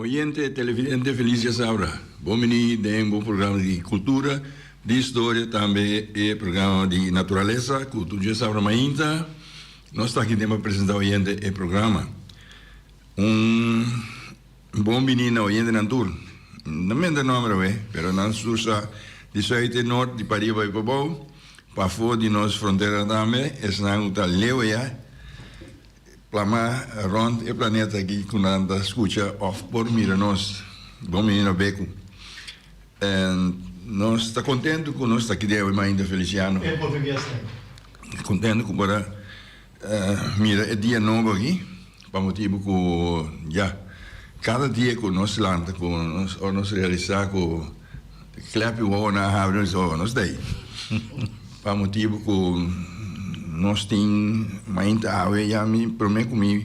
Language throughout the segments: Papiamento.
Oyente, televidente felis djasabra. Bon bini den bo programa di cultura, di historia, tambe e programa di naturalesa cu tur djasabra mainta nos ta aki den pa presenta oyente e programa. Un bon bini na oyentenan tur. No menta nomber awe, pero nan tur sa di suid te nort, di pariba y pabou, pafo di nos frontera tambe, esnan cu ta leu aya. Plama rond e planeta aki ku nan ta skucha òf por mira nos. Bon bini na Beku. En nos ta kontentu ku nos ta aki den awe mainta Feliciano. E portugues ta. Kontentu ku por a mira e dia nobo aki pa motibu ku ya kada dia ku nos lanta ku nos ora nos realisa ku Klep i wowonan a habri nos ojo, nos ta ei. Pa motibu ku nos tin mainta awe ya mi promé ku mi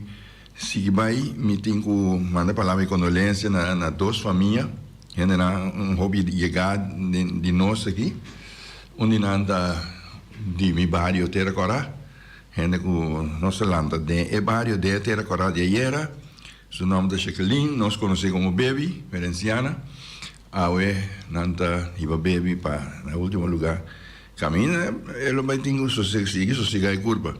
sigui bai mi tin ku manda palabra di kondolensia na na dos famia, hendenan un hopi yegá di nos aki. Un di nan ta di mi bario Tera Kòrá, hende ku nos a lanta den e bario den e Tera Kòrá di ayera. Su nòmber ta Jacqueline, nos konosé komo Bebi, Merenciana. Awe nan ta hiba Bebi pa na ultimo luga. Caminda e lo bay tin cu sigui sosega e curpa.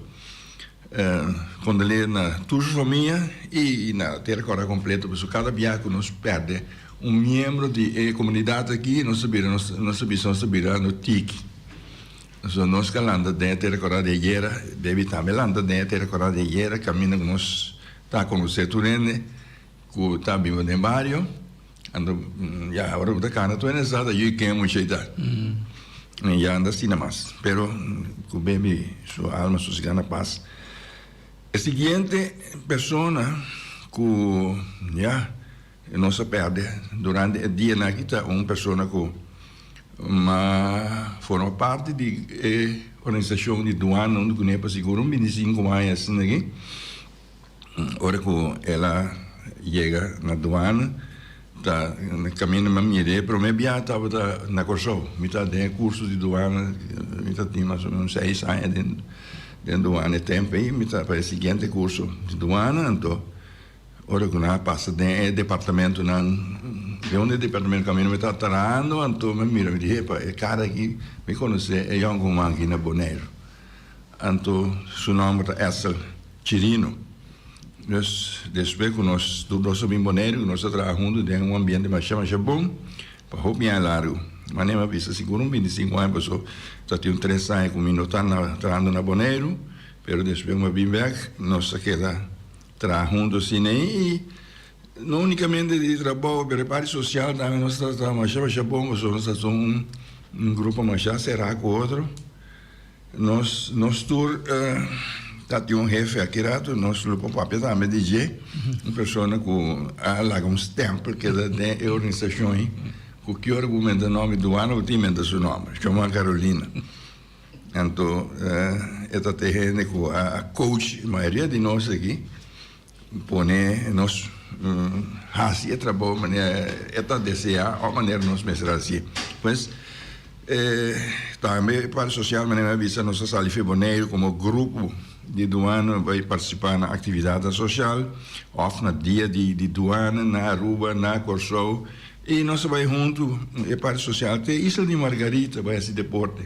Condoleer na tur su famia y na Tera Cora completo pasobra cada bia cu nos perde un miembro di e comunidad aki nos ta bira nos ta bisa nos ta birando tiki. Pasobra nos ca lanta den e Tera Cora di ayera, Bebi tambe lanta den e Tera Cora di ayera caminda cu nos ta conoce tur hende cu ta biba den bario. Anto ya ora bo ta cana tur hende sa ta yu ken mucha i ta. I ya anda asina mas. Pero cu baby su alma sosega na pas. E siguiente persona cu ya nos a perde durante e dianan aki ta un persona cu a forma parti di e organisacion di duana hunto cune pa sigur un binticinco aña asina aki. Ora ku el a yega na duana ta kaminda mi a mira e prome bia tabata na Kòrsou. Mi ta den e kurso di duana, mi ta tin mas o menos seis aña den duana e tempu ei. Mi ta pa e siguiente kurso di duana, anto ora ku nan a pasa den e departamentonan, den un di e departamento kaminda mi ta trahando, anto mi a mira mi di hepa e kara aki mi konosé e yònkuman aki na Boneiru. Anto su nòmber ta Edsel Chirino. Dus despues ku nos tur dos a bin Boneiru ku nos a traha huntu den un ambiente masha masha bon pa hopi aña largu. Manera mi a bisa sigur un bintisinku aña paso ta tin un tres aña ku mi no ta trahando na Boneiru pero despues ku mi a bin bèk nos a keda traha huntu asina i no unikamente di trabou pero e parti sosial tambe nos ta traha masha masha bon pasobra nos ta un grupo masha será ku otro. Nos nos tur ta tin un hefe aki rato, nos lo por papia tambe di dje, un persona ku a laga un stempel keda den e organisashon ei, ku ki ora ku menta nòmber duana bo tin menta su nòmber, Choma Carolina. Anto e ta te hende ku a coach mayoria di nos aki. Pone nos hasi e trabou manera e ta deseá òf manera nos mester hasié. Pues, tambe e parti sosial manera mi a bisa nos a sali for Boneiru komo grupo di duana bai partisipá na aktividatnan sosial òf na dia di duana na Aruba, na Kòrsou i nos a bai huntu e parti sosial te Isla di Margarita bai hasi deporte.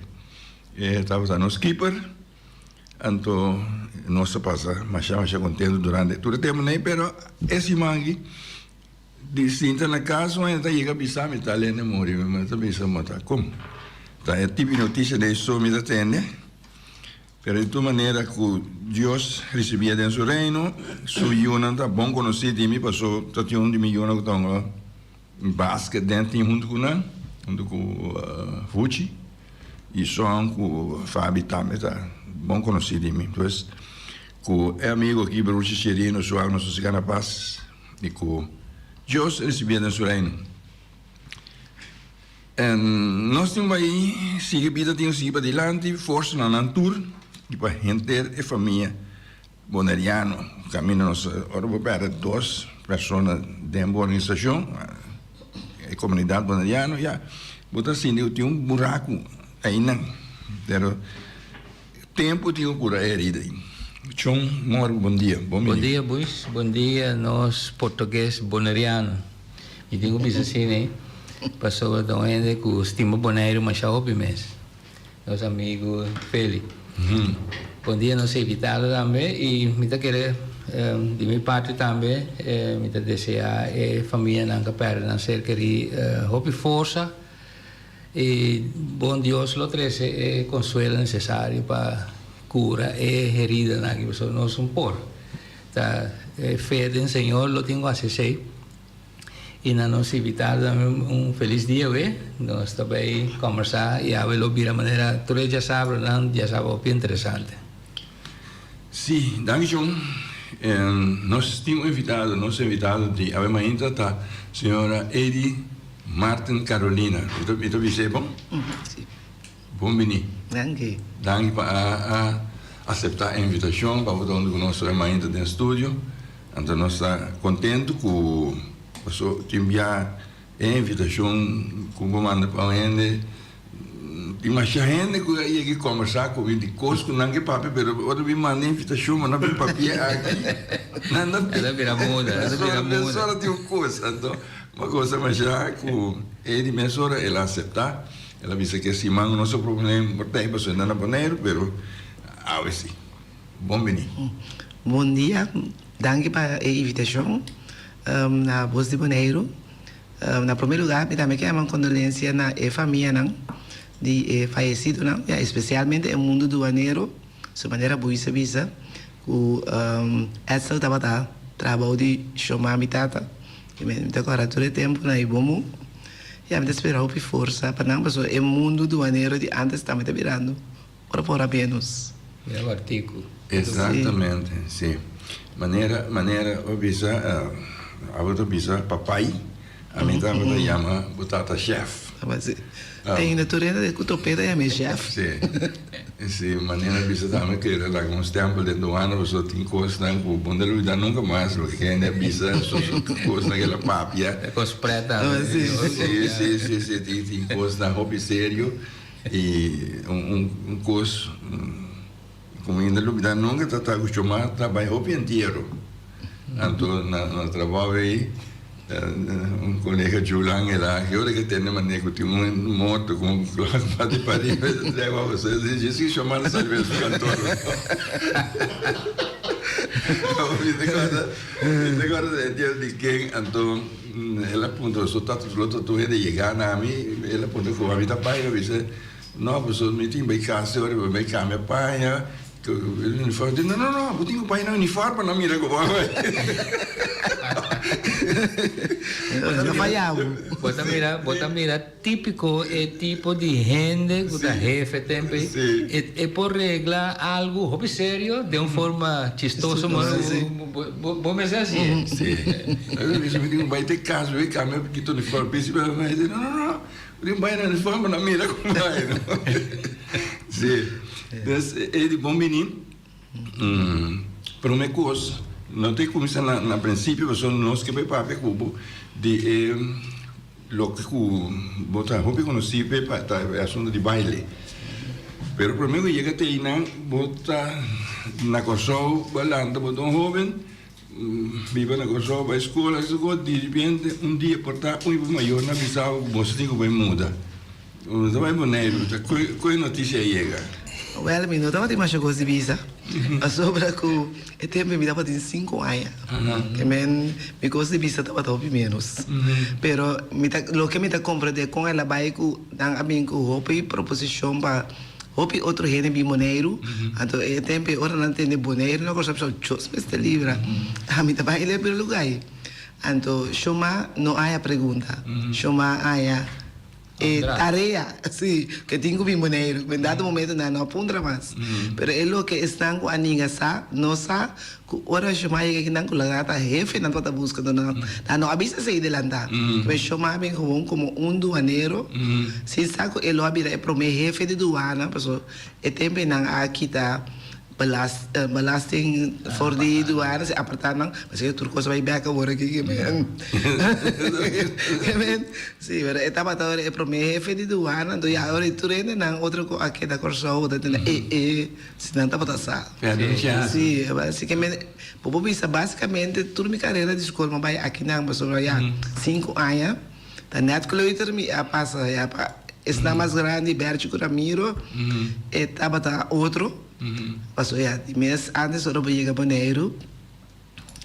E tabata nos kiper. Anto nos ta pasa masha masha contento durante tur e tempo nei, pero e siman aki di sinta na cas un hende ta yega bisa mi ta lende muri, mi ta bisa ma ta con ta e tipo di noticia dei so mi ta tende, pero di tur manera cu Dios ricibié den su reino, su yunan ta bon conoci di mi paso ta tin un di mi yunan cu ta hunga basket den tin hunto cu nan, hunto cu Fuchi. Y son cu Fabi tambe ta bon conoci di mi. Pues cu e amigo aki Bruchi Chirino su alma sosega na paz y cu Dios recibié den su reino. En nos tin bay sigui bida tin sigui padilanti forsa na nan tur y pa henter e famia Boneriano, kaminda nos ora bo pèrdè dos persona den bo organisashon, e komunidat boneriano, ya bo ta sinti ku tin un buraku einan. Pero tempu tin ku kura e herida ei. Chon Mor, bon dia. Bon dia Buis, bon dia nos portugues boneriano. Mi tin ku bisa asina ei, pasobra ta un hende ku stima Boneiru masha hopi mes. Nos amigu Feli. Bon dia nos invitado tambe i mi ta kere di mi parti tambe mi ta desea e famianan ku a pèrdè nan ser kerí hopi forsa i bon Dios lo trese e konsuelo nesesario pa kura e heridanan aki pasobra nos un por ta e fe den Señor lo tin ku hasi esei. I na nos invitado tambe un felis dia awe. Nos ta bay combersa y awe lo bira manera tur e djasabranan, djasabra hopi interesante. Sí, danki John. Nos tin un invitado, nos invitado di awe mainta ta señora Edy Marten Carolina. Mi ta bisa e bon? Sí. Bon bini. Danki. Danki pa a acepta e invitacion pa bo ta hunto cu nos awe mainta den studio. Anto nos ta kontentu ku paso tin bia e invitashon ku bo manda pa un hende, tin masha hende ku a yega i kombersá ku mi di kos ku nan ke papia, pero ora mi manda e invitashon bo no bin papia aki, nan no E ta bira muda, e ta bira muda. Mesora tin un kos, anto mi a gosa masha ku e di mesora el a aseptá, el a bisa ke siman nos a proponé por ta ei pasobra e nan na Boneiru, pero awe si. Bon bini. Bon dia, danki pa e invitashon na Bos di Boneiru. Na prome lugar mi tambe ke yama kondolensia na e famianan di e fayesidonan, ya espesialmente e mundu duanero, su manera Buis a bisa ku Edsel tabata traha bou di shoma mi tata i mi ta kòrda tur e tempu na e bomu. Ya mi ta spera hopi forsa pa nan pasobra e mundu duanero di antes tambe ta birando Ora por a menos. Mira bo artiku. Exactamente, si. Manera, manera bo bisa, abo ta bisa papai, ami tabata yama bo tata chef. Si. Ainda tur hende ku top'é ta yam'é chef. Si. Si, manera bisa tambe ku el a laga un stempel den duana pasobra tin kosnan ku bo no ta lubidá nunka mas loke hende a bisa, su kosnan ku el a papia. E kos prèt tambe. Si, si, si, si, tin kosnan hopi serio. I un kos ku mi no lubidá nunka ta ta ku Chomá ta bai hopi entiero. Anto na trabou ei un kolega Julan el a ki ora ke tende manera ku tin un morto ku un klok bati pariba e ta trei wou sa di si Chomá no sali bai su kantor. Mi ta kòrda mi ta kòrda di entiero di ken anto. El a puntra su tata su lo tur hende yega na mi, el a puntra ku ami ta bai, mi bisa no pasobra mi tin bai kas ora mi bai kambia paña ku uniform, no no no bo tin ku paña nan uniform pa nan mira ku bo a bai. Bo ta faya bo. Bo ta mira bo ta mira típiko e tipo di hende ku ta hefe tempu ei e por regla algu hopi serio den un forma chistoso bo mester hasi e. Sí. Mi tin ku bai te kas mi kambia kita uniform bisti no no no bo tin ku bai na uniform pa nan mira ku bo bai no. Sí dus e di bon bini prome kos no ta kuminsa na prinsipio pasobra nos ke bai papia ku bo di e Loke ku bo ta hopi konosí p'e pa ta e asuntu di baile. Pero promé ku yega te einan bo ta na Kòrsou, bo a lanta, bo ta un hóben, biba na Kòrsou, bai skol, hasi tur kos, diripiente un dia por ta un di bo mayornan a bisa bo ku bo tin ku bai muda. Bo ta bai Boneiru, ta koe notisia a yega? Wèl, mi no tabatin masha kos di bisa, pasobra ku e tempu mi tabatin sinku aña. Ke men mi kos di bisa tabata hopi ménos. Pero mi ta loke mi ta komprendé kon el a bai ku nan a bin ku hopi proposishon pa hopi otro hende bin Boneiru. Anto e tempu ei ora nan tende Boneiru nan kòrsa bisa, Dios mester libra, ami ta bai lep e lugá ei. Anto Shoma no haya pregunta, Shoma haya. E tarea, si, ke tin ku bin Boneiru. En dado momento nan no a puntra mas. Pero e loke esnan ku a ninga sa, no sa ku ora Shoma yega aki nan ku laga ta hefe nan tabata buska do nan. Nan no a bisa esei delantá. Pero Shoma a bin gewoon komo un duanero, sin sa ku e lo a bira e promé hefe di duana, pasobra e tempu ei nan a kita. Belasting for di douane si aparta nan pasobra tur cos a bay bek awor aki ke men ke men si pero e tabata ora e prome hefe di douane anto ya ora tur hendenan otro cu a keda Corsou ta tende e e si nan tabata sa si si ke men bo por bisa basicamente tur mi carera di school mi a bay akinan pasobra ya cinco aña. Ta net kleuter mi a pasa ya pa esnan mas grandi Bertje ku Ramiro e tabata otro paso ya di mes antes ora bo yega Boneiru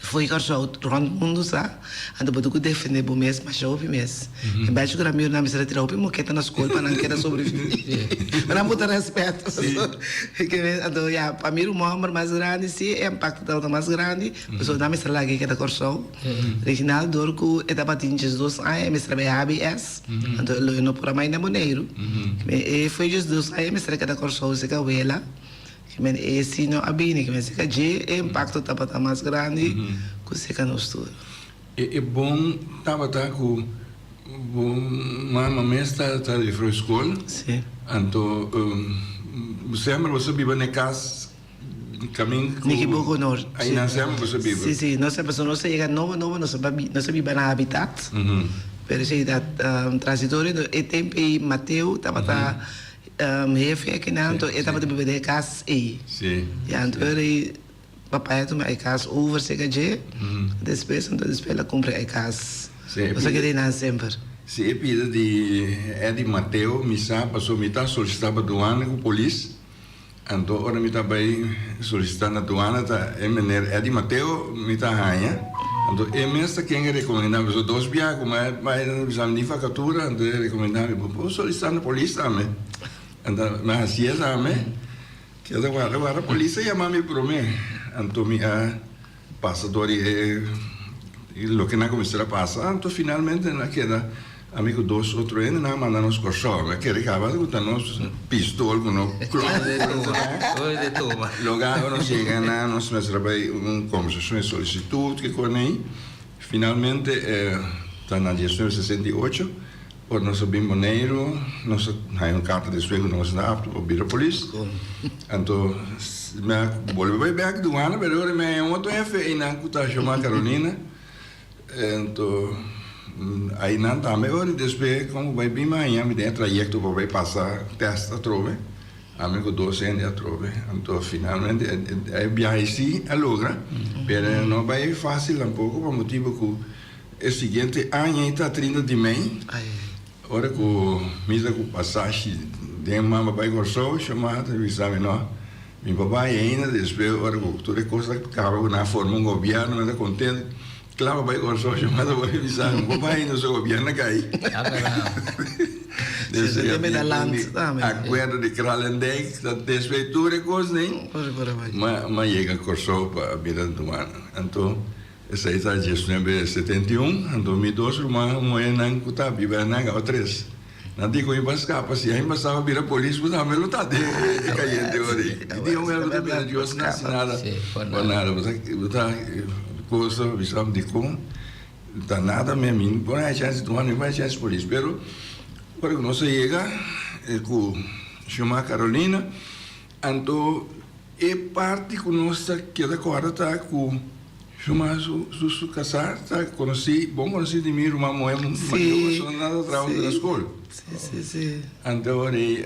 fo'i Kòrsou rònt mundu sa anto bo tin ku defende bo mes masha hopi mes e Bertje ku Ramiro nan mester a tira hopi moketa na skol pa nan keda sobrevivi pa nan buta rèspèt anto ya pa mi ruman hòmber mas grandi si e impakto tabata mas grandi pasobra nan mester laga e keda Kòrsou. Reginald dor ku e tabatin diesdos aña e mester a bai HBS, anto lo e no por a bai na Boneiru. E foi diesdos aña e mester a keda Kòrsou serka wela, kimen e si no a bini, kimen serka dje e impakto tabata mas grandi ku serka nos tur. E bon tabata ku bo mama mes ta di Freuskol, anto semper bo sa biba na e kas. Kamin ku Niki Boko no. Ai nan sema ku sa biba. Si si, nos pasobra nos a yega nobo nobo nos a nos a biba na Habitat. Pero si dat transitorio e tempo ei Mateo tabata hefe akinan anto e tabata biba den e kas ei. Si. Ya anto ora ei papaya a tuma e kas over serka dje despues anto despues el a kumpra e kas. Nos a keda einan semper. Si e pida di Eddy Mateo mi sa pasobra mi ta solisita pa duana ku polis. Anto ora mi ta bai solicita na duana ta e meneer Eddy Mateo mi ta haña. Anto e mes ta ken a recomenda mi. Pasobra dos biaha cu mi a bai nan ta bisa mi ni vacatura anto e recomenda mi bo por solicita na polis tambe. Anto mi a hacié tambe. Keda warda warda polis a yama mi prome. Anto mi a Pasa dor di e loke nan kuminsá a pasa, anto finalmente nan a keda ami ku dos otro hende, nan a manda nos Kòrsou. Mi a kere kaba ku ta nos pistol ku no klòp. Loga ora nos yega nan, nos mester a bai un kombersashon e solisitut ke kon ei. Finalmente ta na diesnuebe sesenta i ocho. Ora nos a bin Boneiru, nos a haña un karta despues ku nos a apto pa bira polis. Anto mi a bolbe bai bèk duana, pero ora mi a haña un otro hefe einan ku ta yama Carolina. Anto einan tambe ora despues kon ku bai bin mi a haña mi den e trayekto pa bai pasa tèst atrobe, ami ku dos hende atrobe. Anto finalmente e biahe si a logra, pero no bai fásil tampoko pa motibu ku. E siguiente aña i ta trinta di mei, ora ku mi ta ku pasashi den mama bai Kòrsou, Shomá ta bisa mi, No, mi por bai ainda. Despues ora ku tur e kos a kaba ku nan a forma un gobièrnu, mi ta kontentu. Kla pa bai Kòrsou, Shomá ta bai bisa mi, No por bai ainda, so gobièrnu a kai. Akuerdo di Kralendijk, ta despues tur e kosnan, mi a yega Kòrsou pa bira duana. Anto. Esei ta diesnuebe setenta i un, anto mi dos ruman muhénan ku ta biba nan a tres. Nan di ku mi pa skapa, si ain pasaba bira polis ku tambe lo ta den e kayente ora ei. Mi di un el bo ta bira Dios no hasi nada pa nada, bo ta bo ta kosa bisa dikon ta nada mi mi por haña chèns di tuma mi por haña chèns di polis pero ora ku nos a yega ku Shuma Carolina anto E parti ku nos ta keda kòrda ta ku Shuma su su kasá ta konosí, bon konosí di mi ruman muhé mayó pasobra nan ta traha huntu na skol. Anto ora ei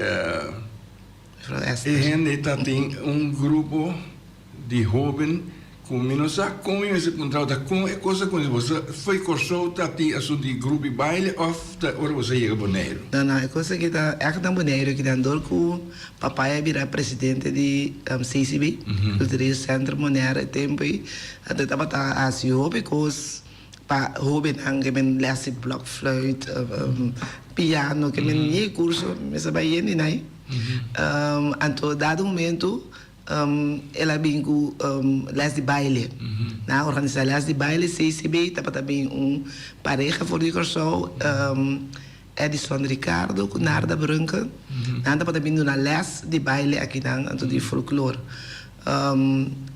e hende ta tin un grupo di hóben Ku mi no sa kon mi mester puntra bo ta kon e kos a kuminsá. Bo sa fo'i Kòrsou ta tin asuntu di grupo di baile òf ta ora bo sa yega Boneiru? No, no, e kos aki ta ègt na Boneiru kinan dor ku papaya a bira presidente di CCB, Cultureel Centrum Bonaire, e tempu ei anto e tabata hasi hopi kos pa hóbennan ke men lès di blòkfluit, piano, ke men ni e kurso mester bai yende nai. Anto dado momento El a bin ku les di baile. Nan a organisá les di baile, CCB tabata bin un pareha for di Kòrsou, Edison Ricardo ku Narda Brunken. Nan tabata bin duna les di baile akinan, anto di folklor.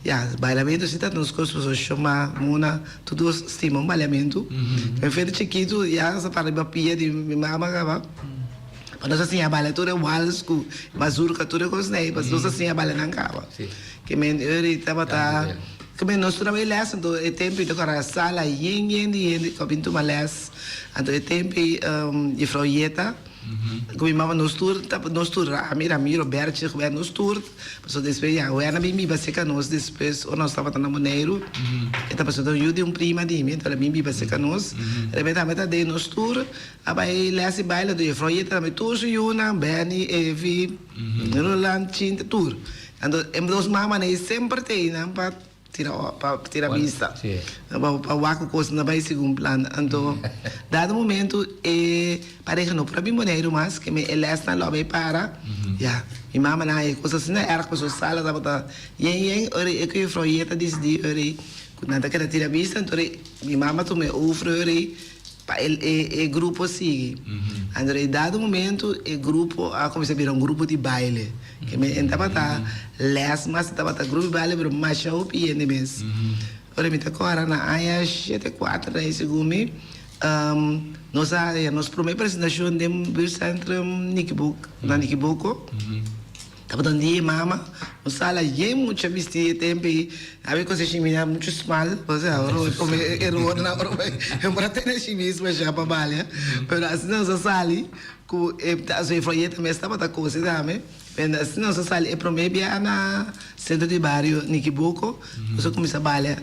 Ya, bailamentu si ta nos kos pasobra Shoma, Muna, tur dos stima un bailamentu. Mi for di chikitu ya sa para riba pia di mi mama kaba. Pa nos a siña baila tur e wals ku mazurka tur e kos nei, nos a siña baila nan kaba. Ke men ori tabata ke men nos tur a bai les anto e tempo ei ta kora sala yen yen di hende ku a bin tuma les anto e tempo ei jefrouw Yeta ku mi mama nos tur nos tur ami Ramiro Bertje Gwen nos tur pasobra despues ya Gwen a bin biba serka nos despues ora nos tabata na Boneiru e ta pasobra ta yu di un prima di mi anto el a bin biba serka nos Rebe tambe ta den nos tur a bai les di baile anto jefrouw Yeta tambe tur su yunan Benny Evi Roland Chinta tur. Anto e dos mamanan ei semper ta einan pa tira pa tira bista, pa pa wak ku kos na bai segun plan. Anto dado momento e pareha no por a bin Boneiru mas, ke e lèsnan lo a bai para, ya, mi mamanan haña e kos asina erg pasobra sala tabata yen yen, ora e ku jufrou Yeta disidí ora ei ku nan ta keda tira bista, anto ora mi mama tuma e over ora ei. Pa e e grupo sigui. Anto e dado momento e grupo a cuminsa bira un grupo di baile. Ke men e tabata les mas e tabata grupo di baile pero masha hopi hende mes. Ora mi ta cora na aña shete cuatro na segun mi nos a haya nos prome presentacion den buurtcentrum Nikiboko na Nikiboko. Tabata un dia e mama un sala yen mucha bisti e tempo ei abi kos e shimina muchu smal osea ora bo kome e erornan ora bo e por a tene shimis masha pa balia pero asina nos a sali ku e su jefrouw mes tabata kose tambe pero asina nos a sali e prome bia na centro di bario Nikiboko nos a kuminsa balia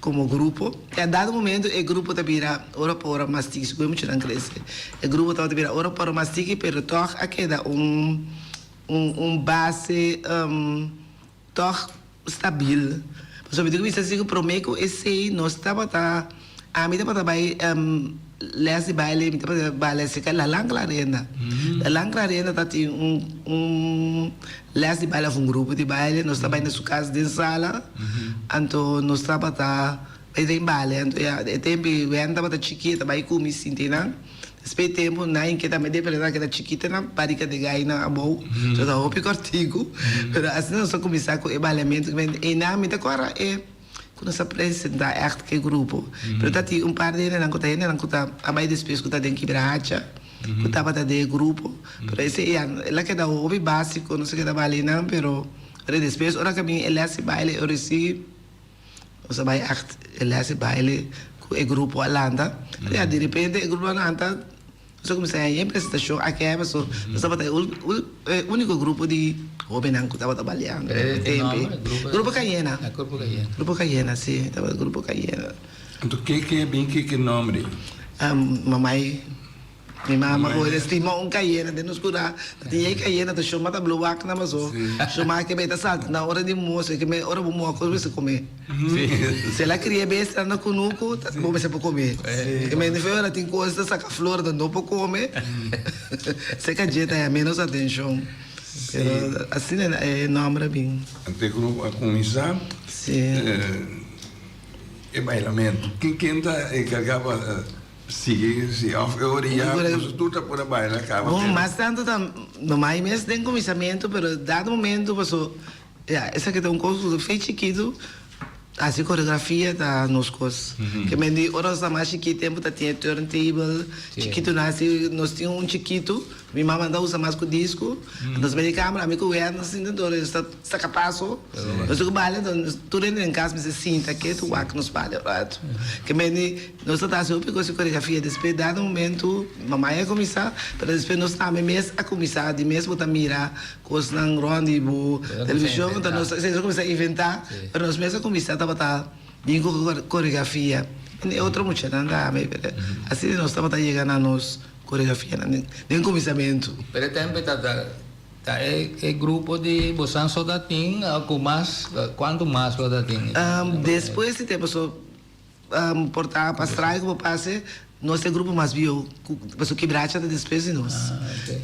komo grupo i a dado momento e grupo ta bira ora pa ora mas tiki segun e muchanan krese e grupo tabata bira ora pa ora mas tiki pero tog a keda un Un base tòg stabil. Pasobra mi tin ku bisa si ku promé ku esei nos tabata, ami tabata bai lès di baile, mi tabata baila serka Lalan Clarenda. Lalan Clarenda ta tin un un lès di baile òf un grupo di baile, nos ta bai na su kas den sala, anto nos tabata bai den baile. Anto ya e tempu ei Wen tabata chikí e ta bai ku mi sinti nan. Despues di tempu nan in keda mete pero nan keda chikito nan barika di gai nan abou so ta hopi kortiku pero asina nos a kuminsá ku e baliamentu einan mi ta kòrda e ku nos a presentá ègt ku e grupo pero ta tin un par di hendenan ku ta hendenan ku ta a bai despues ku ta den Kibrahacha ku tabata den e grupo pero esei ya el a keda hopi básiko nos a keda bali einan pero despues ora ku a bin e lès di baile e ora si. Nos a bai acht e les e baile ku e grupo a lanta. Ya di repente e grupo a lanta, nos a kuminsá haña e presentashon aki ei paso nos tabata e e úniko grupo di hóbennan ku tabata baliando e tempu. Grupo Cayena. Grupo Cayena, si, tabata grupo Cayena. Anto ke ke a bin ke ke nomber ei? Mamai. Mi mama ku el stima un kayena den nos kurá. Ta tin e kayena ta shoma ta blo wak na maso. Shoma ke bay ta salta na ora di moso ke me ora bo moa kos mester kome. Si el a kria bestia na kunuku ta bo mester por kome. Ke me fe ora tin kos ta saka flor ta no por kome. Se kaje ta haña menos atenshon. Pero asina e nomber a bin. Ante ku a kuminsá e bailamentu ken ta enkargá pa. Sigui si of e ora ya boso tur ta por a baila caba Bon, mas tanto ta no mai mes den cuminsamentu, pero dado momento paso ya esaki ta un cos cu fe chikitu haci coreografia ta nos cos. Ke men di ora nos ta mas chikit tempo ta tin e turntable chikitu nan haci nos tin un chikitu mi mama ta usa mas cu disco nos mete camera ami cu Wendel sinta dor nos ta saca paso nos tin cu baila tur hende den cas mester sinta ketu wak nos baila un rato. Ke men di Nos ta hasi hopi kos di koreografia. Despues dado momento mamai a kuminsá, pero despues nos tambe mes a kuminsá. Di mes bo ta mira kosnan rònt di bo televishon, ta nos a kuminsá inventá, pero nos mes a kuminsá tabata bin ku koreografia. E otro muchanan tambe, pero asina nos tabata yega na nos koreografianan den kuminsamentu. Pero e tempu ta ta e grupo di bosan so ta tin ku mas, kuantu mas bo ta tin? Despues di tempu so. Por ta pa straya ku bo pase, nos ta e grupo mas bieu ku pasobra Kibracha ta despues di nos.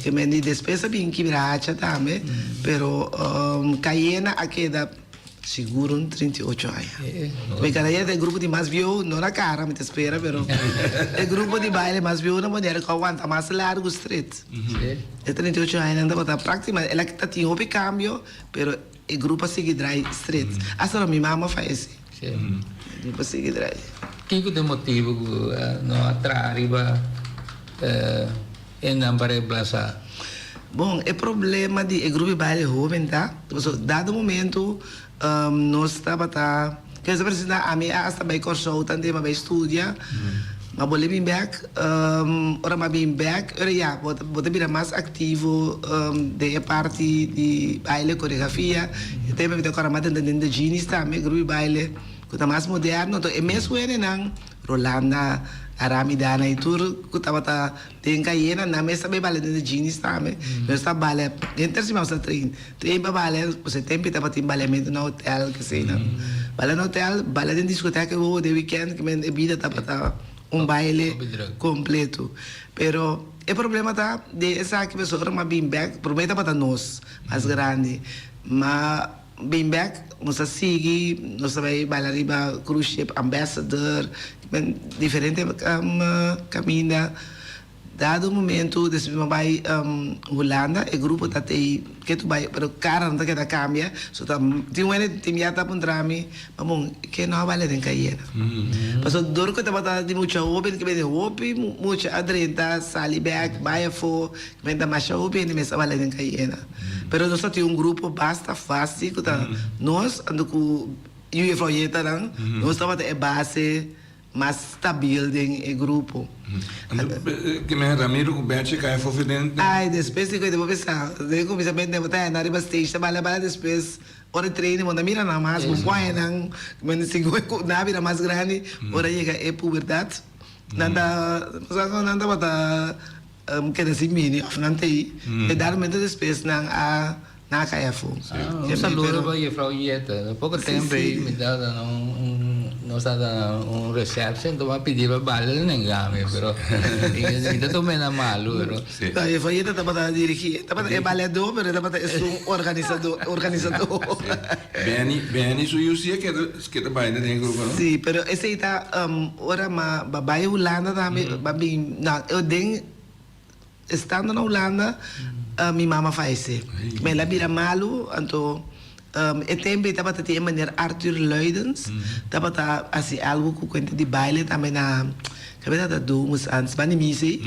Ke men di despues a bin Kibracha tambe, pero Cayena a keda sigur un 38 aña. Mi Cayena ta e grupo di mas bieu, no na kara mi ta spera, pero e grupo di baile mas bieu na Bonaire ku a wanta mas largu stret. E 38 añanan tabata praktikamente, el a ta tin hopi kambio, pero e grupo a sigui drai stret. Asta ora mi mama fayesé. Mi por sigui drai. Kiko ta e motibu ku no a traha riba e nan pa reemplasa? Bon, e problema di e grupo di baile hoben ta, pasobra dado momento. Nos tabata ke sa presenta ami a hasta bai Kòrsou tante mi a bai studia mi a bolbe bin bèk ora mi a bin bèk ora ya bo ta bo ta bira mas aktivo den e parti di baile koreografia e tempu mi ta kòrda mi a tenta den The Genies tambe grupo di baile ku ta mas moderno anto e mes wendenan Rolanda Arami Dana i tur ku tabata den Cayena nan mes ta bai bale den The Genies tambe nos ta bale henter siman nos ta train. Train pa bale, pues e tempo tabatin baleamento na hotel, keseinan. Bale na hotel, bale den discoteca wowo den weekend, ke men e bida tabata un baile completo. Pero e problema ta den esaki pasobra ora mi a bin bek, prome tabata nos mas grandi, ma bin bek nos a sigui, nos a bai bala riba cruise ship Ambassador, men diferente caminda. Dado momento despues mi a bai Hulanda e grupo ta tei ke tu bai pero kara no ta keda kambia so ta tin wende tin bia ta puntra mi ma bon ke no a bale den kayera pasobra dor ku tabata di mucha hoben ke bini hopi mucha a drenta sali bek bai afo ke bini ta masha hopi hende mes a bale den kayera pero nos ta tin un grupo basta fácil ku ta nos anto ku yu juffrouw Yetanan nos tabata e base. Mas stabil den e grupo. Anto ke men Ramiro ku Bertje kai afó fi den. Ai despues di ku bo bisa den kuminsamentu bo ta henda riba stage ta bala bala despues ora di training bo ta mira nan mas bo pon nan men segun ku nan a bira mas grandi ora yega e pubertad nan ta nan tabata keda sin bini of nan ta ei e dado momento despues nan a Nan a kai afó. Un saludo pa Juffrouw Yeta. Poko tempo ei mi tabata na un, nos tabata na un reception, enton mi a pidi pa baila el nenga mi, pero mi ta tuma e na malu, pero. No, Juffrouw Yeta tabata dirigí, e tabata e bailadó, pero e tabata esun organisadó, organisadó. Benny, Benny su yu sí a keda, keda baila den e grupo, no? Sí, pero esei ta ora mi a bai Hulanda tambe, mi a bin, no, den. Estando na Hulanda mi mama fayesé. Mi el a bira malu, anto e tempu ei tabata tin e meneer Arthur Luidens, tabata hasi algu ku kuenta di baile tambe na kaminda ta Domus antes, banda di misa ei.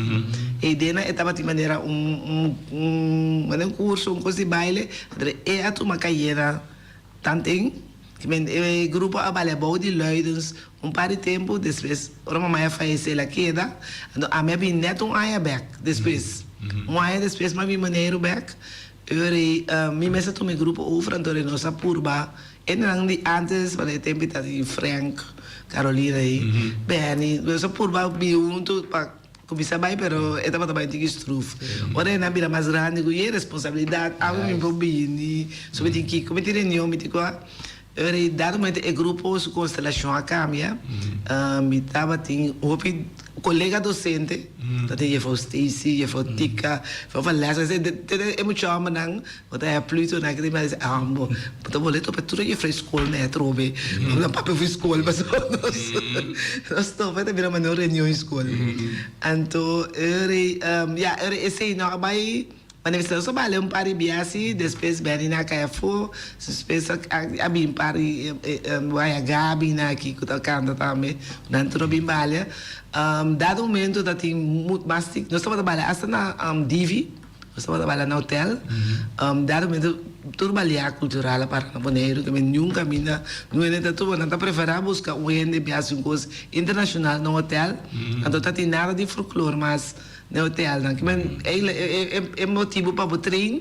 Eidena e tabatin manera un un un kurso, un kos di baile, anto e a tuma kayera. Tanten, men e grupo a bale abou di Luidens un par di tempu, despues ora mamai a fayesé el a keda, anto ami a bin nèt un aña bèk despues. Un aña despues mi a bin Boneiru bèk, ora ei mi mes a tuma e grupo over, anto nos a purba hendenan di antes, pasobra e tempu ta di Frank, Carolina ei, Benny, nos a purba bin huntu pa. Kuminsá bai pero e tabata bai tiki struf. Ora e nan bira mas grandi ku ye responsabilidat awe mi por bini, so mi tin kiko, mi tin reunion, mi tin kua. Ora e dado momento e grupo su konstelashon a kambia, mi tabatin hopi kolega dosente, tabatin jefrouw Stacy, jefrouw Tika, jefrouw Vanessa, te e mucha hòmbernan bo ta haya Pluto nan kende mi a bisa ambo bo ta bole topa tur e jefrouw skol nan atrobe, nan papia for skol pasobra nos nos topa ta bira manera un reunion skol. Anto ora ya ora esei no a bai manera mi sa bale un par di bia asi despues Benny nan a kai afo despues a bin par di waya Gaby nan aki ku ta kanta tambe nan tur a bin bale dado momento ta tin mas nos tabata bale asta na Divi. Nos tabata baila na hotel. Dado momento tur balia cultural a para na Boneiru tambe niun caminda niun hende ta tuba. Nan ta prefera busca un hende bi haci un cos internacional na un hotel. Anto ta tin nada di folklor mas na e hotelnan. Kimen eigenlijk e motibo pa bo train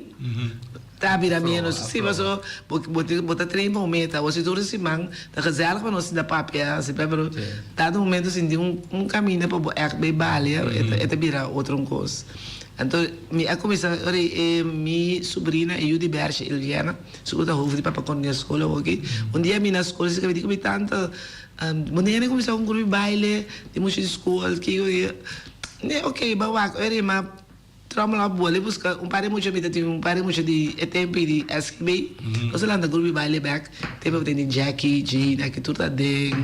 ta bira menos. Si paso bo ta train pa un meta. Bo si tur e siman ta gezellig pa nos sinta papia así pero dado momento sinti un caminda pa bo echt bay balia e ta bira otro un cos. Anto mi a kuminsá ora e mi subrina e yu di Bersha Ilviana su ku ta hof di papa Cornel skol awoki. Un dia mi na skol si di ku mi tanta bo nene kuminsá un grupo di baile di mucha di skol kiko kiko. Ne ok ba wak ora e ma trommel op boli buska un par di mucha mi ta tin un par di mucha di e tempu di SGB nos a lanta grupo di baile bek tempu ku tin Jackie, Jane aki tur ta den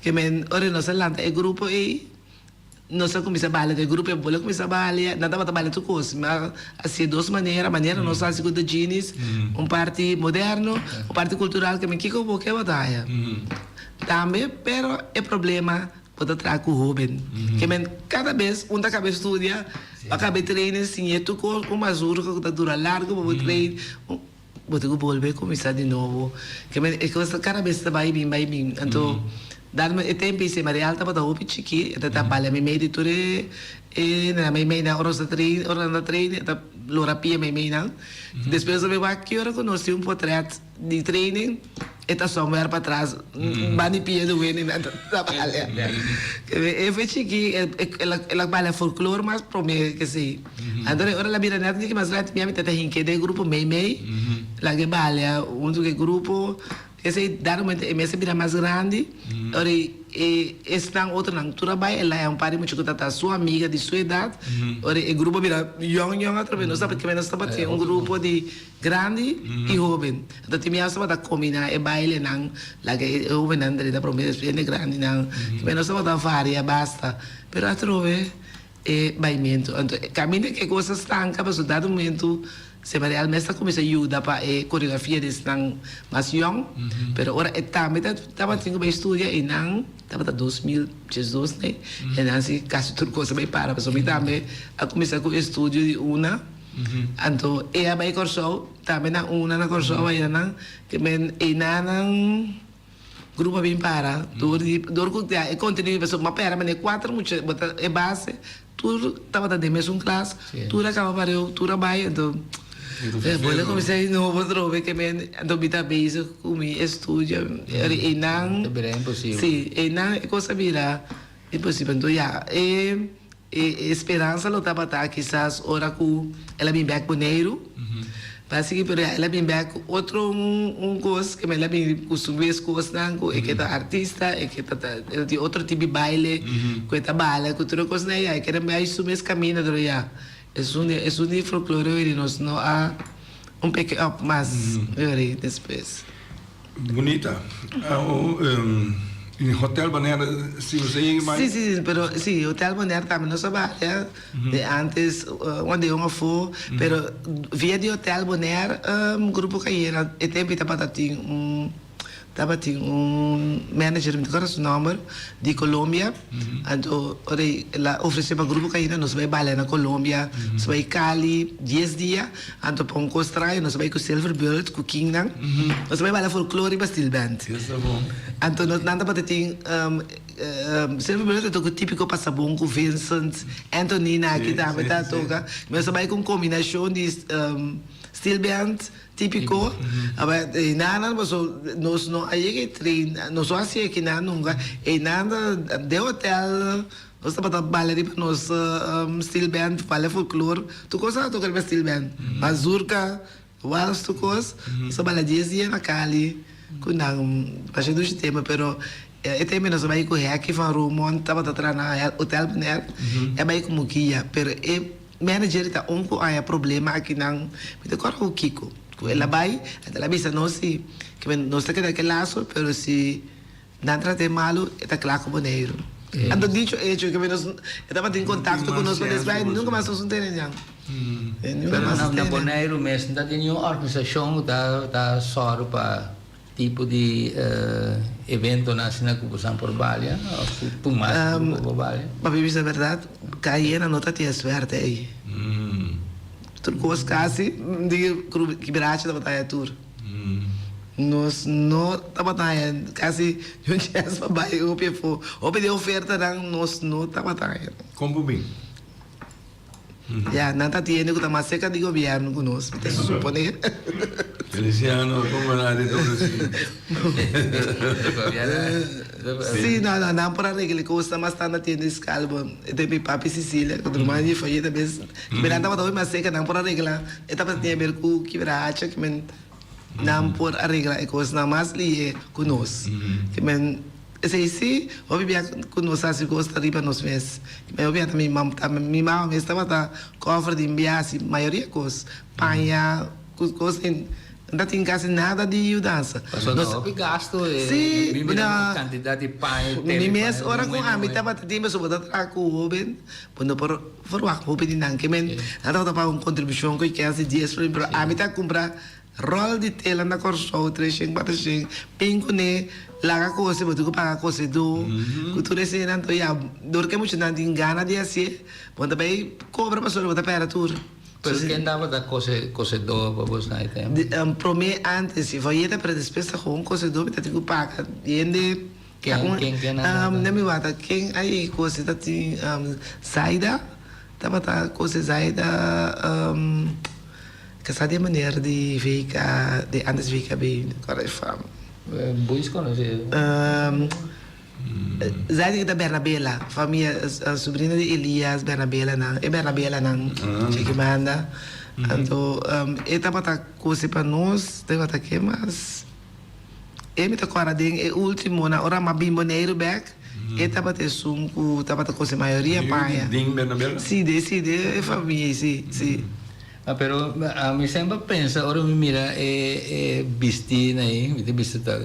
ke men ora nos a lanta e grupo ei. Nos a kuminsá balia den grupo, e bola kuminsá balia, nan tabata balia tur kos. Mi a hasié dos manera, manera nos a hasi ku The Genies, un parti moderno, un parti kultural, ke men kiko bo ke bo ta haya. Tambe, pero e problema bo ta traha ku hóben. Ke men kada bes un ta kaba e studia, bo a kaba e trainen, siñ'é tur kos, un mazurka ku ta dura largu pa bo train. Bo tin ku bolbe kuminsá di nobo. Ke men e kos kada bes ta bai bin bai bin. Anto dat e tempu ei Semarial tabata hopi chikí, e ta ta balia meimei di tur e e nan meimei nan ora nos ta train ora nan ta train e ta lora pia meimei nan. Despues nos a bin wak ki ora ku nos tin un potret di training e ta somewhere patras banda di pia di wende nan ta balia. Ke men e fe chikí el a el a balia folklor mas prome ke esei. Anto ora el a bira nèt un tiki mas grandi mi a mita ta hink'é den e grupo meimei, laga e balia huntu ku e grupo. Esei dado momento e mes a bira mas grandi, ora e esnan otronan tur a bai, el a haña un par di mucha ku tabata su amiga di su edat, ora e grupo a bira yòn yòn atrobe. Nos tabata nos tabatin un grupo di grandi i hóben. Anto tin biaha nos tabata kombiná e bailenan, laga e hóbennan drenta promé despues e grandinan. Nos tabata varia basta, pero atrobe. E baimentu. Anto e kaminda ku e kos a stanka pasobra dado momentu Semarial mes ta kuminsá yuda pa e koreografia di esnan mas yòn, pero ora e tambe ta tabatin ku bai studia i nan tabata 2012 ne e nan si kasi tur kos a bai para pasobra mi tambe a kuminsá ku estudio di una anto e a bai Kòrsou tambe na una na Kòrsou ayanan ke men einanan. Grupo a bin para dor di dor ku ya e kontenido pasobra bo a pera manera kuater mucha bo ta e base tur tabata den mesun klas tur a kaba pareu tur a bai anto bo ta kuminsá di nobo atrobe ke men anto mi ta bezig ku mi estudio einan si einan e kos a bira imposibel anto ya e E speransa lo tabata kisas ora ku el a bin bèk Boneiru pa sigui pero ya el a bin bèk ku otro un kos ke el a bin ku su mes kosnan ku e ke ta artista e ke ta el tin otro tipo di baile ku e ta bala ku tur e kosnan ya e kere bai su mes kaminda pero ya esun di esun di folklore weri nos no a un piki up mas weri despues. Bunita. Y Hotel Bonaire si bo sa yega bai? Si, si, si, pero si, Hotel Bonaire tambe nos a balia de antes un de un afo, pero via di Hotel Bonaire Grupo Cayena e tempo ei tabata tin un tabatin un manager, mi ta acorda su nomber, di Colombia, anto ora el a ofrece pa Grupo Cayena nos bai balia na Colombia, nos bai Cali dies dia. Anto pa un kos traño nos a bai ku Silver Bullet ku King nan. Nos a bai baila folklore riba steel band. Anto nos nan tabata tin Silver Bullet ta toka tipiko pasabon ku Vincent, Anthony na aki tambe ta toka. Nos a bai ku un kombinashon di steel band tipiko. Einan paso nos no a yega e train, nos no a hasi akinan nunka. Einan ta den hotel. Nos tabata bala riba nos steel band, bala folklor, tur kos a toka riba steel band. Mazurka, wals, tur kos. Nos a bala dies dia na Cali ku nan masha dushi tema, pero e tempo nos a bai ku Hekkie van Roermond tabata traha na Hotel Bonaire, e a bai komo guia, pero e manager ta un ku haña problema akinan, mi ta kòrda ku kiko, ku el a bai, el a bisa nos si, ke nos ta keda ke laso, pero si. Nan trat'é malu, e ta kla ku Boneiru. Anto dicho hecho, ke nos e tabatin kontakto ku nos pa despues, nunka mas nos no tene nan. Pero na Boneiru mes no ta tin niun organisashon ku ta ta sòru pa tipo di eventonan asina ku bosan por balia òf ku tur mas grupo por balia? Pa mi bisa bèrdat, Cayena no ta tin e suerte ei. Tur kos kasi di Kibrachi tabata haña tur. Nos no tabata haña casi ni un chance pa bai hopi afó. Hopi di e ofertanan nos no tabata haña. Kon por bin? Ya, nan ta tiende ku ta mas serka di gobièrnu ku nos, mi ta suponé. Feliciano, kon bo na di tur así? Sí, no, no, nan por a regla e kosnan mas tantu tiende eskal. Bo, e ta mi papi Cecilia, ku ta ruman di Fayet a bes. Mi nan tabata hopi mas serka, nan por a regla. E tabata tin haber ku kibracha, ke men nan por a regla e kosnan mas lihe ku nos. Ke men esei si, hopi bia ku nos hasi kos ta riba nos mes. Ke men hopi bia ta mi mama, ta mi mama mes tabata kòfre di bia hasi mayoria kos, paña, ku kos den no ta tin kasi nada di yudansa. Pasobra ta hopi gasto e Sí, mi mira e kantidat di paña, Mi tele, mes paña, ora ku muhe, ami tabata tin pasobra bo ta traha ku hoben, bo no por Verwacht hopi di nan ke men nan tabata paga un kontribushon ku e kens di dies florin pero ami ta kumpra ròl di tela na Kòrsou treshen kuatershen bin kuné laga kose bo tin ku paga kosedó ku tur eseinan anto ya dor ke muchanan tin gana di hasié bo ta bai kobra pasobra bo ta pèrdè tur. Pero ken tabata kose kosedó pa bos na e tempu? Promé antes si Foyeta pero despues ta gewoon kosedó mi ta tin ku paga hende. Ken ken ken nan tabata? Mi wata ken a yega kose ta tin Zaida tabata kose Zaida kasá di e meneer di VK di antes VKB mi ta kòrda e fam. Boys konosé. Zaida ki ta Bernabela famia subrina di Elias Bernabela nan e Bernabela nan cheki banda anto e tabata kose pa nos tabata ke mas. E mi ta kòrda den e último na ora m'a bin Boneiru bèk, e tabata esun ku tabata kose mayoria paña. Den Bernabela? Sí, de sí, de e famia ei, sí, sí. Ah, pero ami semper pensa ora mi mira e e bistínan ei, mi ta bisa ta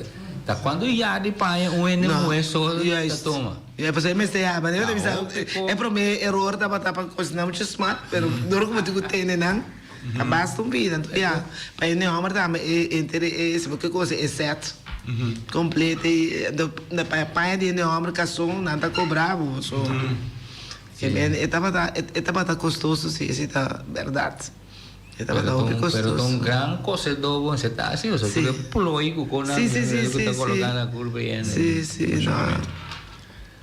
ta kuantu yar di paña un hende muhé so ta tuma? Juist, pasobra e mester yama, mi ta bisa e promé eror tabata pa kosina muchu smal, pero dor ku bo tin ku tene nan. Ta basta un bida anto ya pa hende homber tambe e enter e esei ke cosa e set completo y anto pa e paña di hende homber cason nan ta cobra bo so e tabata e tabata costoso si esei ta berdad e tabata hopi costoso. Pero ta un gran cosedó bo mester ta asi pasobra tur e plooi cu con nan cu ta coloca na curpa y hende. Si si no.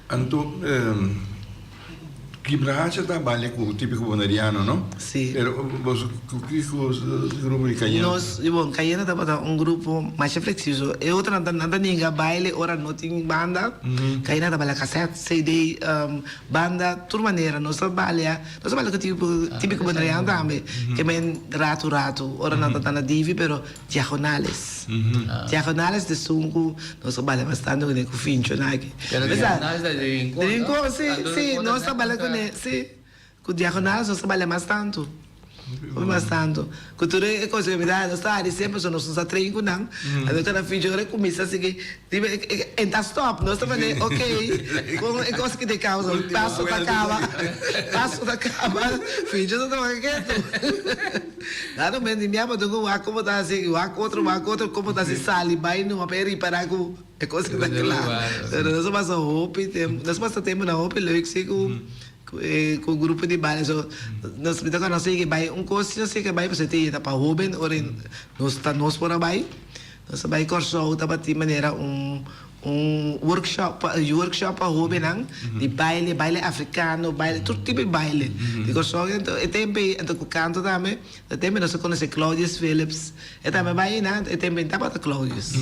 Anto Kibrahacha ta balia ku Típiko Boneriano, no? Sí. Pero boso ku kiko grupo di Cayena? Nos, bon, Cayena tabata un grupo masha flexible. E otronan ta nan ta ninga baile ora no tin banda. Cayena ta balia cassette, CD, banda, tur manera. Nos ta balia, nos ta balia ku Típiko Boneriano tambe. Ke men ratu ratu ora nan ta na divi, pero Diagonales. Diagonales ta esun ku nos a bala bastante kuné ku Fincho na aki. Pero Diagonales ta di Rincon, no? Rincon, si, si. Nos ta bala kuné, si. Ku Diagonales nos ta bala mas tantu. Hopi mas tantu. Ku tur e kos ku mi ta nos ta hari semper pasobra nos no sa train ku nan. Anto kada Fincho ora e kuminsá sigui riba e ta stop. Nos ta manera ok kon e kos ki ta kausa paso ta kaba paso ta kaba Fincho ta toka ketu. Dado momento di mi a bota ku wak komo ta hasi, wak otro, wak otro, komo ta hasi sali bai numa pa e ripará ku e kos ta kla. Pero nos a pasa hopi tempu, nos a pasa tempunan hopi leuk si ku ku e ku grupo di baile. So nos mi ta kòrda nos a yega bai un kos si nos yega bai pasobra e ta pa hóben ora nos ta nos por a bai. Nos a bai Kòrsou tabatin manera un Un workshop pa workshop pa hobennan di baile, baile africano, baile tur tipo di baile di Kòrsou. Anto e tempu ei anto ku kanto tambe e tempu nos a konosé Claudius Philips e tambe bai einan e tempu ei tabata Claudius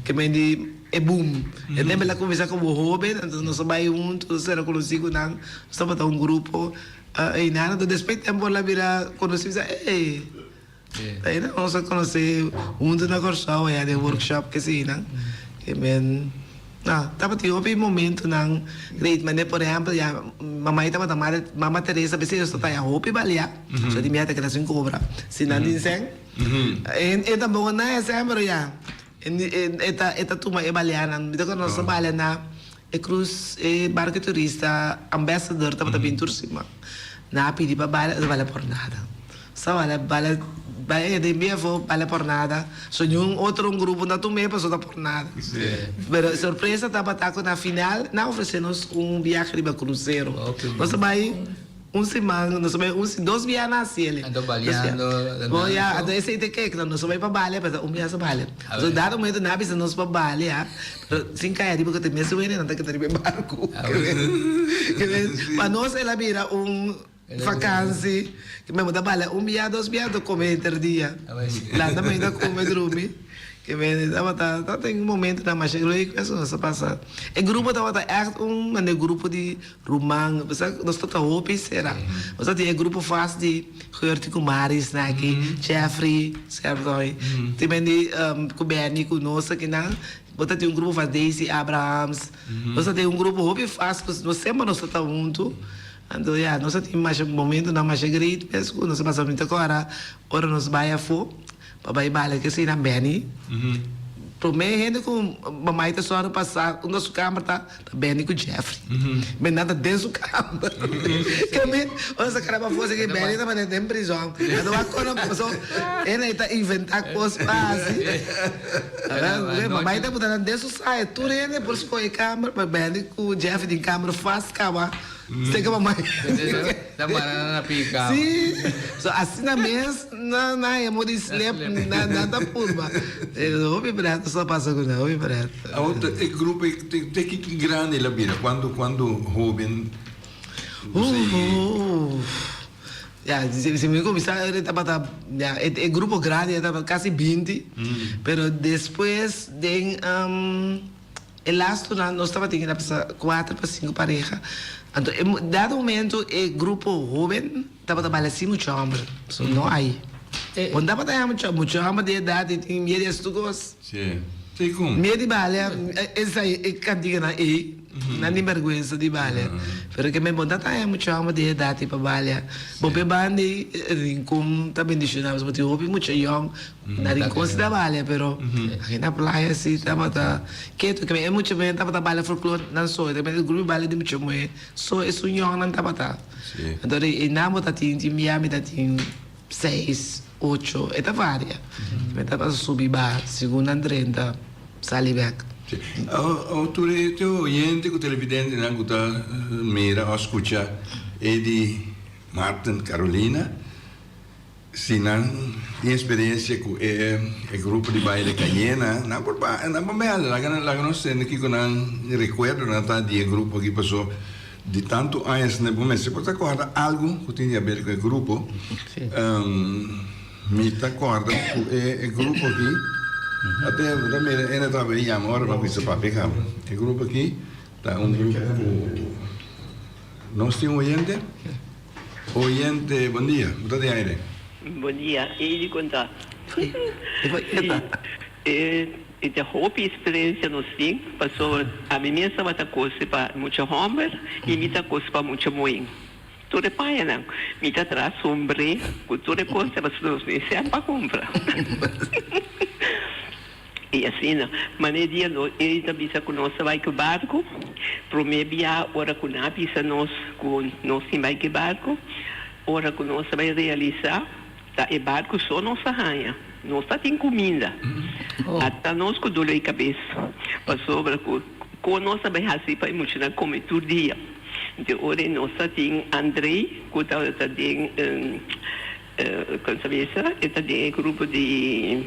ke men di e boom e tempu el a kuminsá komo hoben anto nos a bai huntu nos a sera konosí ku nan nos tabata un grupo einan anto despues tempu el a bira konosí mi sa ey. Aina nos a conoce hunto na Corsou aya den workshop kesinan. Ke men no tabatin hopi momentonan great mane por ehempel ya mamai tabata madre mama Teresa bes ellos ta taya hopi balia so di mi ta keda sin cobra si nan tin sen e tampoco na e sen pero ya e ta e ta tuma e balianan mi ta acorda nos ta balia na e cruz e barco turista ambassador tabata bin tur siman nan a pidi pa balia nos a balia por nada. Sa bale bale bay e den bien afo bale por nada so niun otro un grupo no a tum'é pasobra ta por nada pero sorpresa tabata cu na final nan a ofrece nos un viahe riba crucero nos a bay un siman nos a bay un dos biaha nan a haciele bo ya anto esey ta kek nos a bay pa bale pero un biaha sa bale so dado momento nan a bisa nos pa bale ha pero sin cay ariba cu ta mes wende nan ta keda riba e barco pa nos el a bira un Vakansi, ke mi ta bala un bia, dos bia, ta kome henter dia. Lanta mi ta kome drumi. Ke mi tabata, tabata un momentonan masha leuk mes ku nos a pasa. E grupo tabata ègt un mane grupo di ruman, sa nos tabata hopi sera. Nos tabatin e grupo vast di Geurtje ku Maris nan aki, Jeffrey, Sertoy, tin men di ku Benny ku nos akinan. Bo tabatin un grupo vast Daisy Abrahams. Nos tabatin un grupo hopi vast ku nos semper nos tabata huntu. Anto ya, nos a tin masha momentonan masha great mes ku nos a pasa. Mi ta kòrda ora nos bai afó pa bai bala ke asina Benny. Promé hende ku mamai ta sòru pa sa unda su kamber ta, ta Benny ku Jeffrey. Men nan ta den su kamber. Ke mi, ora nos a kara pafó asina Benny tabata den prizòn. Anto wak kono paso e nan ta inventá kos pa hasi. Mamai ta buta nan den su saya. Tur hende por skohe kamber, pero Benny ku Jeffrey tin kamber fast kaba. Steka pa mai. Ta mara nan na pia kama. Si. So asina mes nan nan haya modo di slep nan nan ta purba. Hopi pret sa pasa ku nan, hopi pret. Awor ta e grupo ei te te ki ki grandi el a bira? Kuantu kuantu hoben bo sigui? Ya, si si mi kuminsá e tabata ya e e grupo grandi tabata kasi binti, pero despues den. E lastonan nos tabatin a pasa kuater pa sinku pareha. Anto e dado momento e grupo hoben tabata baila sin mucha homber. So no hay. Bo no tabata haña mucha mucha homber di edad y tin miedu di haci tur cos. Sí. Sí con. Miedu di balia esai e cantiganan ey nan tin berguensa di balia. Pero ke men bo no tabata haña mucha homber di edad ey pa balia. Bo pe banda ey Rincon ta bendiciona pasobra bo tin hopi mucha yong. Na Rincon si ta balia pero aki na playa si tabata ketu ke e mucha muhe tabata balia folklor nan so e grupo di balia di mucha muhe so esun yong nan tabata anto e nan bo ta tin tin bia mi ta tin seis ocho e ta varia mi ta pasa subi baha segun nan drenta sali bek. Awor tur e oyente ku televidentenan ku ta mira òf skucha e di Martin Carolina. Si nan tin experiencia cu e grupo di baile Cayena, nan por ba, nan por bel, laga nan, laga nos tende kico nan recuerdonan ta di e grupo aki, paso di tanto añas nan bo mester por ta corda algo cu tin di haber cu e grupo. Mi ta corda cu e grupo aki, ate bo ta mira ene tabata yama ora bo a bisa papia caba, e grupo aki ta un grupo cu nos tin oyente. Oyente, bon dia. Bo ta den aire. Bon dia. Ey di conta. Si, e ta hopi experiencia nos tin, pasobra ami mes tabata cose pa mucha homber y mi ta cose pa mucha muhen. Tur e pañanan mi ta traha sombre cu tur e cos pasobra nos no e cen pa cumpra. I asina, mane dia no e ta bisa ku nos ta bai ku barku. Promé bia ora ku nan a bisa nos ku nos tin bai ku e barku, ora ku nos ta bai realisá ta e barku so nos a haña. Nos ta tin kuminda. Ata nos ku doló di kabes pasobra ku kon nos ta bai hasi pa e muchanan kome tur dia. Di ora ei nos ta tin Andrei ku tabata den Kon sa bisa e ta den e grupo di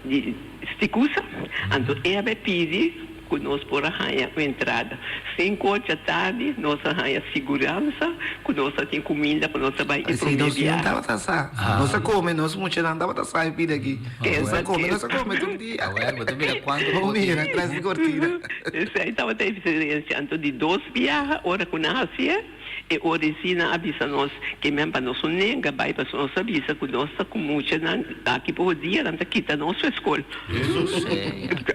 di Stikusa, anto e a bai pidi ku nos por a haña un entrada. Sinku or djatardi nos a haña siguransa ku nos a tin kuminda pa nos a bai e Esei promé nos yu biaha. tabata sa. Nos a kome, nos muchanan tabata sa e pida aki. Nos a kome, nos a kome tur dia. Awel, bo ta mira kuantu Bo mira tras di kortina. Esei tabata e diferensia. Anto di dos biaha ora ku nan hasié. E orisina a bisa nos ke men pa nos no nenga bai pasobra nos a bisa ku nos ta ku muchanan aki por dia nan ta kita nos su eskol.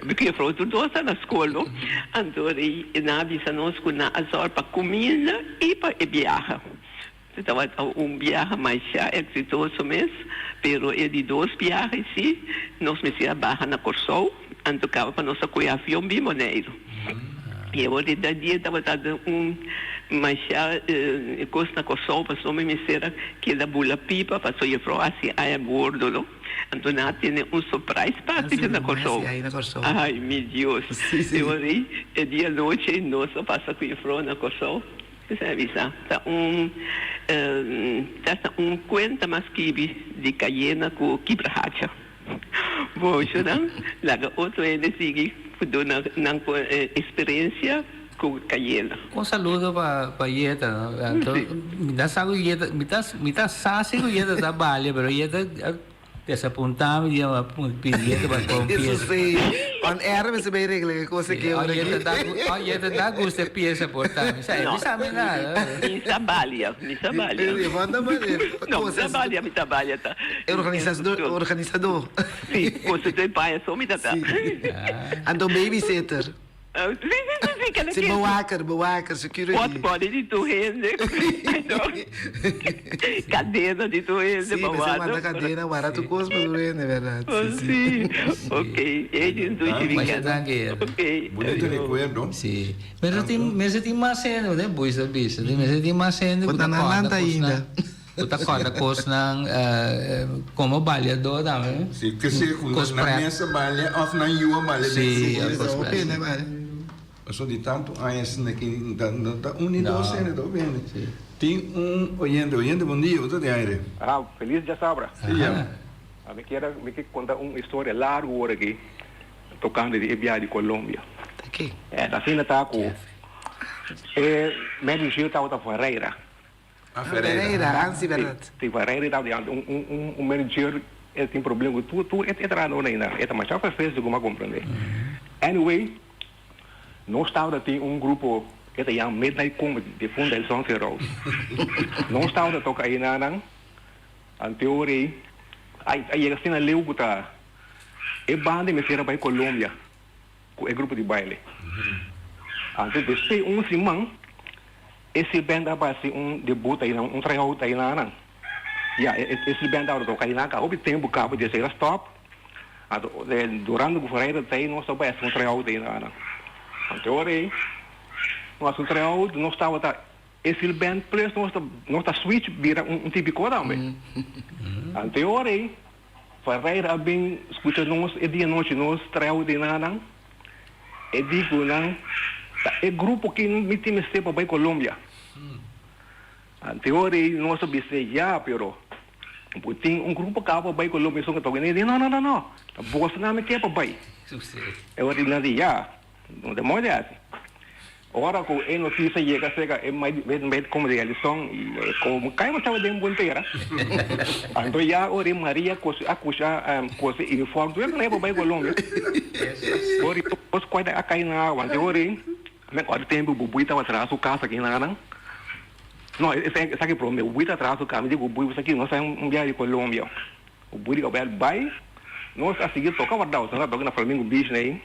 Ku juffrouw tur dos ta na skol no. Anto nan a bisa nos ku nan a zòrg pa kuminda i pa e biaha. Tabata un biaha masha eksitoso mes, pero e di dos biaha si nos mester a baha na Kòrsou. Anto kaba pa nos a kohe avion bin Boneiru. I awor di dat dia tabata den un masha kos na Kòrsou pasobra mi mester a keda bula pipa pasobra jefrou hasi aña gordo no. Anto nan a tene un surprise party na Kòrsou. Ai mi Dios. E ora ei e dia anochi nos a pasa ku jefrou na Kòrsou. Esei a bisa ta un ta un kuenta mas skibi di kayena ku kibrahacha. Bosonan laga otro hende sigui ku duna nan experiencia ku cayena. Un saludo pa pa Yeta no. Anto mi ta sa ku Yeta mi ta mi ta sa si ku Yeta ta balia pero Yeta a desapunta mi dia mi a pidi Yeta pa pon Eso piesa. si, on air mester bay regla e cosa Si aki ora Yeta aki. ta oh Yeta ta gusta e piesa por ta mi sa e No, bisa mi nada. mi sa balia, mi sa balia. Yvonne ta balia. No, mi ta balia, mi ta balia ta. E organisador, organisador. Si, cu su den paña so mi ta ta. Si. Anto babysitter. Si, si, si, si, kende Si, ke. bewaker, bewaker, security. Pot body di tur hende. Cadena di tur hende Si, pa mester warda. wanta cadena, warda tur cos pa tur hende, verdad. Si, si. Ok, e di dushi Masha weekend. danki, Eda. Ok, Bonito ayo. recuerdo. Si. Mester tin, mester tin mas hende, bo ta boei sa bisa. Mester tin mas hende Bo ku ta ta na kòrda lanta kosnan. ainda. Bo ta kòrda kosnan komo baliadó tambe. Si, ke sea ku Kos nan prèt. mes a balia òf nan yu a balia den Si, su. kos prèt. Hopi hende a balia. Pasobra di tantu aña asina aki ta no ta un ni dos hende ta opiende. Tin un oyente. Oyente bon dia, bo ta den aire. Ah, felis djasabra. Si ya. Mi kier mi ke konta un historia largu ora aki tokante di e biaha di Colombia. Ta ke? Ta asina ta ku e manager tabata Ferreira. Ah, Ferreira. Ferreira, ah si berdad. Si, Ferreira tabata di antes un un manager e tin problema ku tur tur e trahadornan einan. E ta masha perfecto ku mi a komprende. Anyway. Nos tabata tin un grupo ke ta yama Midnight Comedy di Funda El Son Cerrou. Nos tabata toka einanan anteor ei a yega asina leu ku ta e banda mester a bai Colombia ku e grupo di baile. Anto despues un siman ese band a bai hasi un debut einan, un tryout einanan. Ya, ese band tabata toka einan ka hopi tempu kaba despues el a stop. Anto durante ku Ferreira ta ei nos ta bai hasi un tryout ei nan. Anto e ora ei nos hasi un tryout nos tabata e steel band plus nos ta nos ta switch bira un tipiko tambe. Anto e ora ei Ferreira a bin skucha nos e dia nochi nos tryout ei nan e di ku nan ta e grupo ki mi tin mester pa bai Colombia. Anto e ora ei nos a bisa ya pero Bo tin un grupo kaba pa bai Colombia esun ka toka e di no no no no ta boso nan mi ke pa bai e ora di nan di ya no ta modo hasi ora ku e notisia yega serka e mai komo di Alison i komo kai bo staba den bontera anto ya ora e Maria kose a kusha kose uniform tur e pa bai Colombia ora bos kuaita a kai na awa anto ora mi akorda tempu Bubui tabata traha su kasa aki nan. No, esaki prome. Bui ta traha su cambio. Digo, bui, esaki nos a un biaha di Colombia. Bui di Gabriel bai, nos a sigui toca wardao. Nos a toca na Flamingo Beach na ei.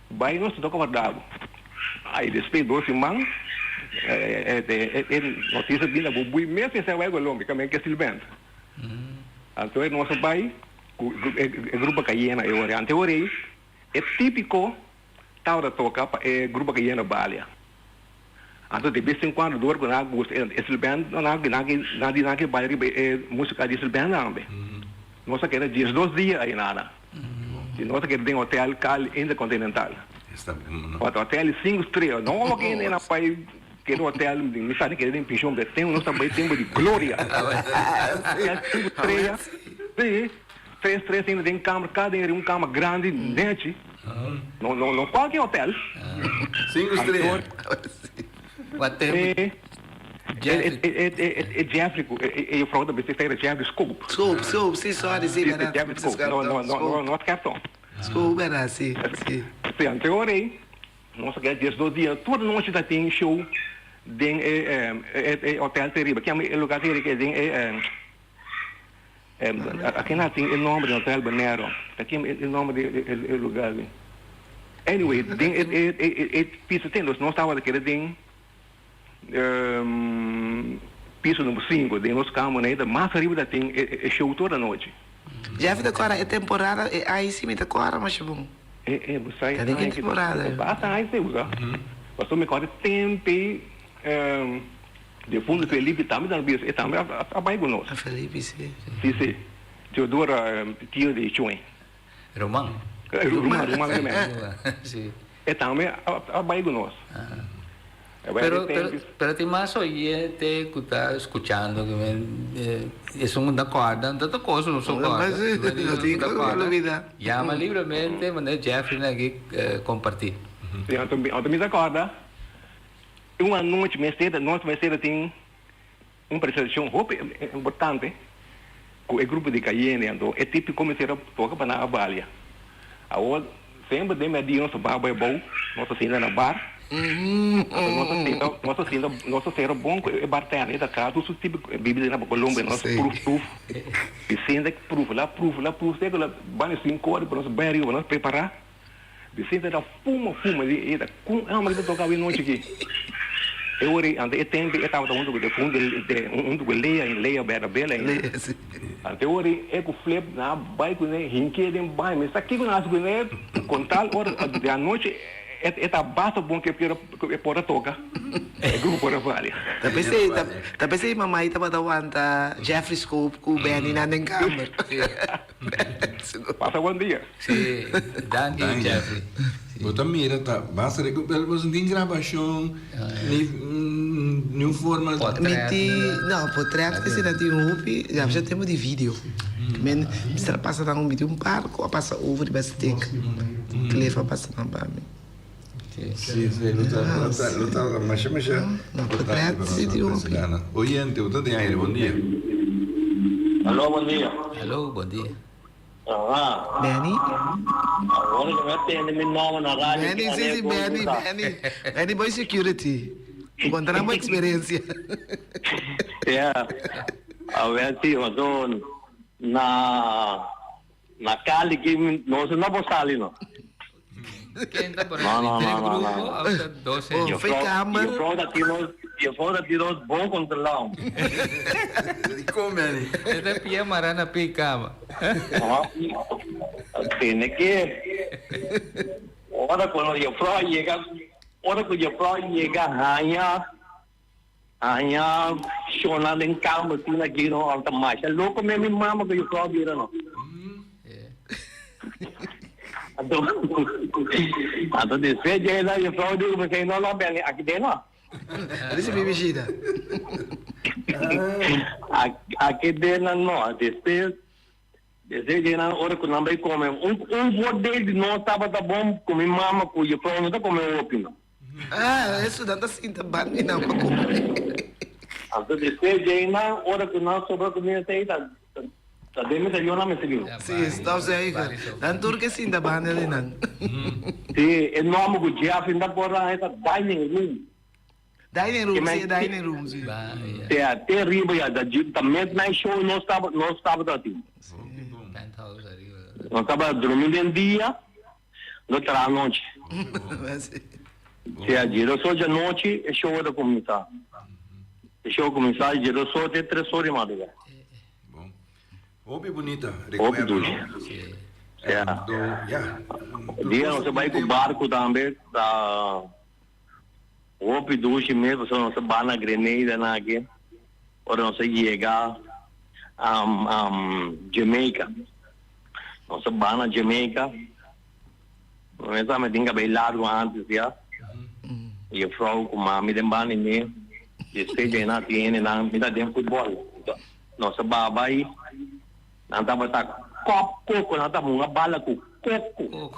Bai nos toca wardao. Ai, despues dos siman, e noticia bin cu bui mes mester a bai Colombia, caminda cu e steel band. Anto nos a bai cu e grupo Cayena e ora. Anto e ora ei, e tipico tabata toca pa e grupo Cayena balia. Anto de bes en cuando dor cu nan a gusta e steel band nan a nan di nan ke bai riba e musica di steel band tambe. Nos a keda diesdos dia ayi nada. Si nos a keda den hotel Cal Intercontinental. Ota hotel di cinco estrella. No como ke nan bai keda hotel mi sa nan keda den pension pero tempo nos ta bai tempo di gloria. Hotel cinco estrella. Si tres tres hende den kamer cada hende riba un kama grandi nechi. No, no, no cualkier hotel. Cinco estrella. Wat tempo. E, Jeffrey. e, e, e, e Jeffrey, cu e, e juffrouw dat beste era Jeffrey Scope. Scope, scope, si, sorry, si, verdad. Jeffrey Scope. No, no, no, no, no Skerton. Scope, verdad, si, si. Si, anterior ei, nos a keda diesdos dia, tur nochi ta tin show den e, e, e hotel te riba. Kiami e lugar te riba den e, Aki nan tin e nomber di Hotel Bonero. Aki e nomber di e lugar di. Anyway, den e piso tin, nos tabata keda den piso number sinku, den nos kamer ei, mas ariba ta tin e show tur anochi. Jeffy ta kòrda e temporada e ai si mi ta kòrda masha bon. E e bo sa e Ta den ki temporada? Basta ai si usa. Pasobra mi kòrda tempe. Defunto Felipe tambe ta bisa, e tambe a bai ku nos. A Felipe, si. Si, si. Teodora, tio di Chuen. Ruman. Ruman, ruman di men. Si. E tambe a bai ku nos. Pero, pero, pero tin mas oyente ku ta skuchando, esun ku ta kòrda, no ta kos ku no kòrda. No tin ku olbida. Yama libremente, manera Jeffrey nan aki kompartí. Si, anto mi ta kòrda. Un anochi mester nos mester tin un presentacion hopi importante cu e grupo di Cayenne, anto e tipico mester a toca pa nan a balia. Awor semper den media nos ta baha bay abou, nos ta sinta na bar, anto nos ta sinta nos ta sinta nos ta cera bon cu e bartender, e ta traha tur su tipo bibida na Colombia, nos proef proef y sinta proef la proef la proef te cu la banda cinco ora pa nos bay ariba nos prepara. Vicente ta fuma fuma di e ta con e homber ta toca awe nochi aki. E ora ei anto e tempo e tabata hunto cu defunto hunto cu Lea y Lea bera bela ainda. Lea si. Anto e ora ei e cu Flip nan a bay cu ne hinke den baño mi sa kico nan haci cu ne con tal ora di anochi e ta basta bon cu e por a toca e grupo por a balia. Ta pesey ta pesey mamai tabata wanta Jeffrey Scope cu Benny nan den kamer. Pasa bon dia. Sí, danki Jeffrey. Bo ta mira ta basta recu pero bo no tin grabacion ni niun forma. Mi tin no potret ke si na tin hopi grabacion tempo di video men mi a pasa nan mi tin un par ku a pasa over riba stick Cliff a pasa nan pa mi. Si si lo ta lo ta lo ta masha masha No potret si tin hopi. Oyente bo ta den aire bon dia. Aló bon dia. Aló bon dia. Aha. Benny. Awor cu mi a tende mi nomber na radio. Benny, si, si, Benny, Benny. Benny boy security. Conta nan bo experiencia. Yeah. Awel si, paso na na Cali ki nos no por sali no. Ken ta por No, no, tres no, no, grupo no. of ta dos Oh, hende? Fe kamer. Juffrouw dat die nos, juffrouw dat die nos bon controlado. Dikon Benny? E ta pia mara na pie kama. Aha. Tiene que ora cuando juffrouw llega, ora cu juffrouw llega haña haña shona den kamer asina aki no, ora ta masha loco me mi mama cu juffrouw bira no. Anto, anto despues dje na juffrouw di cu no no Benny aki den no. Dice mi bishita. Aki den nan no, despues despues dje nan ora cu nan bay come un un voordeel di nos tabata bon cu mi mama cu juffrouw no ta come hopi no. Ah, eso nan ta sinta ban di nan pa come. Anto despues dje nan ora cu nan sobra comida esey ta ta den mesa yo nan mester bin. Si, stofzuiger. Nan tur ke sinta banda di nan. Si, e nomber cu Jeff inda por a esa dining room. Dining room, si, dining room, si. Sea, te riba ya, da ta midnight show nos tabata, nos tabata tin. Penthouse ariba. Nos tabata drumi den dia, No traha anochi. Sea djedoso djanochi e show ta kuminsá. E show kuminsá djedoso te tres or di madrugá. Bon. Hopi bunita Hopi rekuerdo, dushi. no? Sea. Do, ya. Dia nos a bai ku barku tambe ta hopi dushi mes pasobra nos a bai na Grenada nan aki. Ora nos a yega Jamaica. Nos a ba na Jamaica. Mi sa mi tin cabey largo antes ya. Juffrouw cu mami den banda di mi. Despues dje nan tin hende nan mi ta den futbol. Nos a ba bay. Nan tabata kop coco. Nan ta hunga bala cu coco.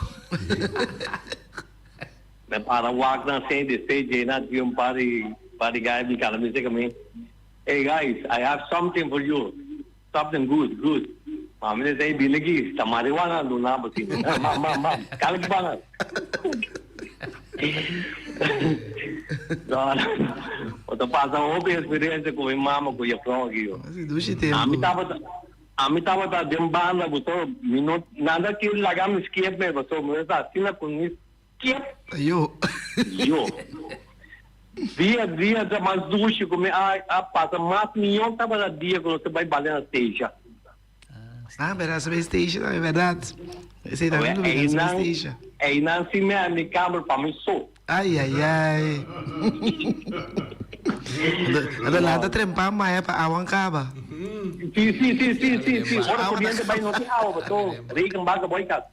Mi para wak nan así. Despues dje nan tin un par di par di guy mi cala mi seca mi. Hey guys, I have something for you. Something good, good. Mami ta say, bini aki, ta marihuana duna bo tin. Mam, mam, mam, kala ki bana. No, bo ta pasa hopi experiencia ku mi mama ku juffrouw aki yo. Asi dushi tempo. Ami tabata, ami tabata den banda bo so, mi no, nada ki laga mi skiep me, bo so, mi ta asina ku mi skiep. Yo. Yo. Dia dia ta mas dushi ku mi a a pasa mas mihó tabata dia ku nos ta bai bale na station. Ah, berdad, sa bai station tambe, berdad. Esei tambe lo bida, sa bai station. Einan si mi a mi kamer pa mi so. Ai, ai, ai. Anto lata trempa maya pa awa kaba. Si, si, si, si, si, si. Ora koriente bai no tin awa, paso regen baka boi kas.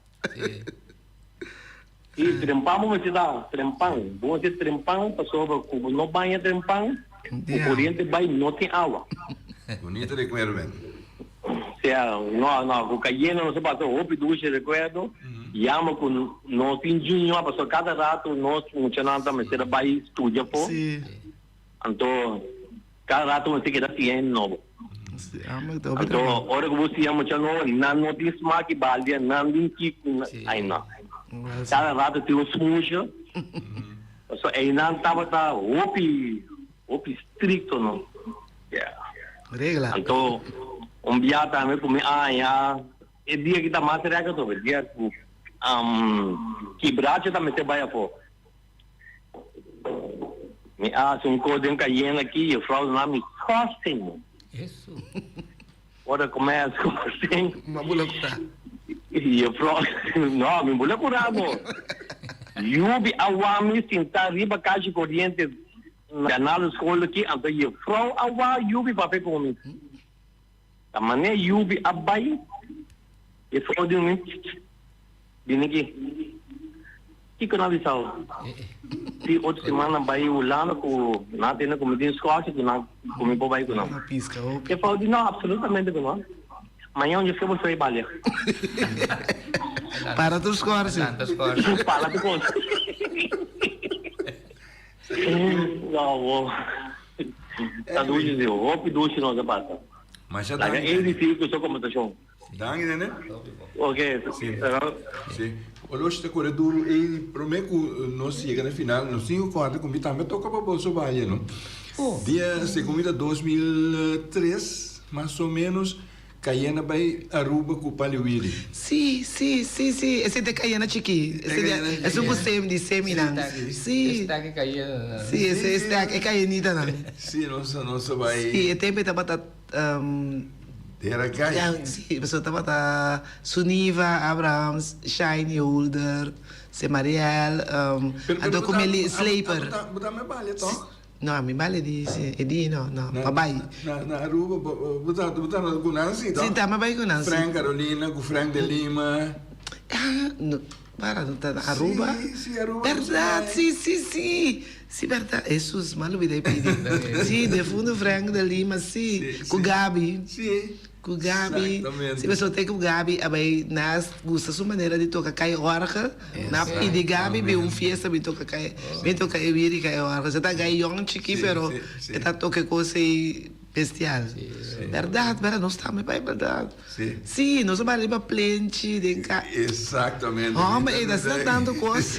I trempan bo mester ta trempan. Bo mester trempan pasobra ku bo no baña trempan, ku koriente bai no tin awa. Bunito rekuerdo men. Sea, no, no, ku kayena nos a pasa hopi dushi rekuerdo. Yama ku no tin djiño pasobra kada rato nos muchanan ta mester a bai studia afó. Anto kada rato mester keda siña hende nobo. Anto ora ku bo siña mucha nobo nan no tin smak i baldia, nan tin kiko, ai no. Kada rato tin un smusha. Pasobra einan tabata hopi hopi strikto no. Regla. Anto un bia tambe ku mi a haña e dia ki ta mas rèk atrobe, e dia ku kibracho ta mester bai afó. Mi a hasi un kos den Cayenne aki, juffrouw duna mi schorsing. Eso. Ora ku mi a hasi schorsing. Ma bula kura. Juffrouw, no, mi bula kura no. Yubi a wak mi sinta riba kashi koriente na Ganado school aki, anto juffrouw a wak Yubi papia ku mi. Ta manera Yubi a bai, juffrouw di mi, bini aki. Kiko nan bisa bo? Si otro siman nan bai Hulanda ku nan tene ku mi tin skòchi ku nan ku mi por bai ku nan. E fou di no, absolutamente ku no. Mañan un dje bo strai balia. Para tur skòrsi. Para tur kos. No bo. Ta dushi si, hopi dushi nos a pasa. Laga e difícil ku su kombersashon. Danki nene. Ok. Si. Si. Oloshi ta kore duru ei prome ku nos yega na final nos tin ku kòrda ku mi tambe toka pa boso balia no. Dia segun mi ta 2003 mas o menos Cayena bai Aruba ku Paliwiri. Si, si, si, si. Esei ta e Cayena chikí. Esei esun ku semi di seminan. Si. Esta e Cayena nan. Si, esei esta e Cayenitanan. Si, nos nos a bai. Si, e tempu e tabata. Dera gai. Sí, pasobra tabata Suniva, Abrahams, Shiny Holder, Semariel, anto ku Meli Sleper. Bo ta me balia tòg? No, ami balia di e di no, no, pa bai. Na Aruba bo ta bo ta ku nan si tòg? Sí, ta me bai ku nan si. Frank Carolina ku Frank de Lima. Ah, no, para, no ta na Aruba? Sí, sí, Aruba. Bèrdat, sí, sí, sí. Sí berdad, Hesus, m'a lubida e pidi. Sí, defunto Frank de Lima, sí, cu Gaby. Sí. Cu Gaby. Exactamente. Sí, pasobra te cu Gaby a bay na gusta su manera di toca cay orgel, na pidi Gaby bin un fiesta bin toca cay, bin toca e wiri cay orgel. Se ta gay yong chiki, pero e ta toca e cos ey bestial. Berdad, berdad, nos tambe bay berdad. Sí. Sí, nos a bay riba plenchi den ca. Exactamente. Homber, ey ta asina tanto cos.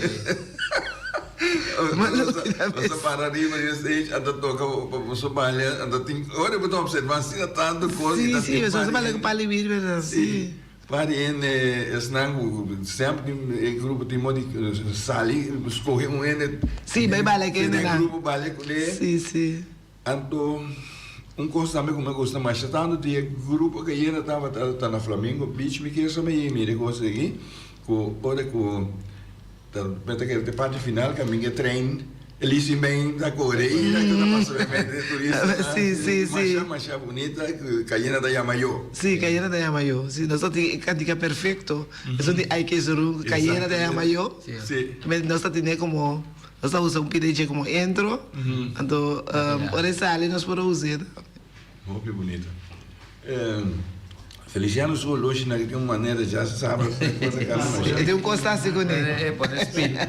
Nos a para riba di e stage a ta toca pa boso balia, a ta tin ora bo ta observa asina tanto cos Sí, sí, nos a balia cu pali wiri berdad, sí. Par di hende esnan cu semper tin e grupo tin modo di sali scoge un hende. Sí, bay balia cu hende nan. Den e grupo balia cu ne. Sí, sí. Anto un kos tambe ku mi a gusta masha tantu di e grupo ku ayera tabata ta na Flamingo Beach mi kier sa mi mira e kos aki ku ora ku ta mi ta kere ta e parti final kaminda e trein Elise Main ta kore i ta ta pasa den medio di e turistanan Sí, sí, sí. masha masha bunita ku Cayena ta yama yo. Sí, Cayena ta yama yo. Sí, nos ta tin e kantika perfekto. Esun di Ike Zuru, Cayena ta yama yo. Sí. Nos ta tene komo. Nos ta usa un pida dje como intro, anto ora e sali nos por a us'e tambe. Hopi bunita. Feliciano su oloshi na tin un manera dja sa sabe cosa cada masha. E tin un cos ta haci cune. E pone speed.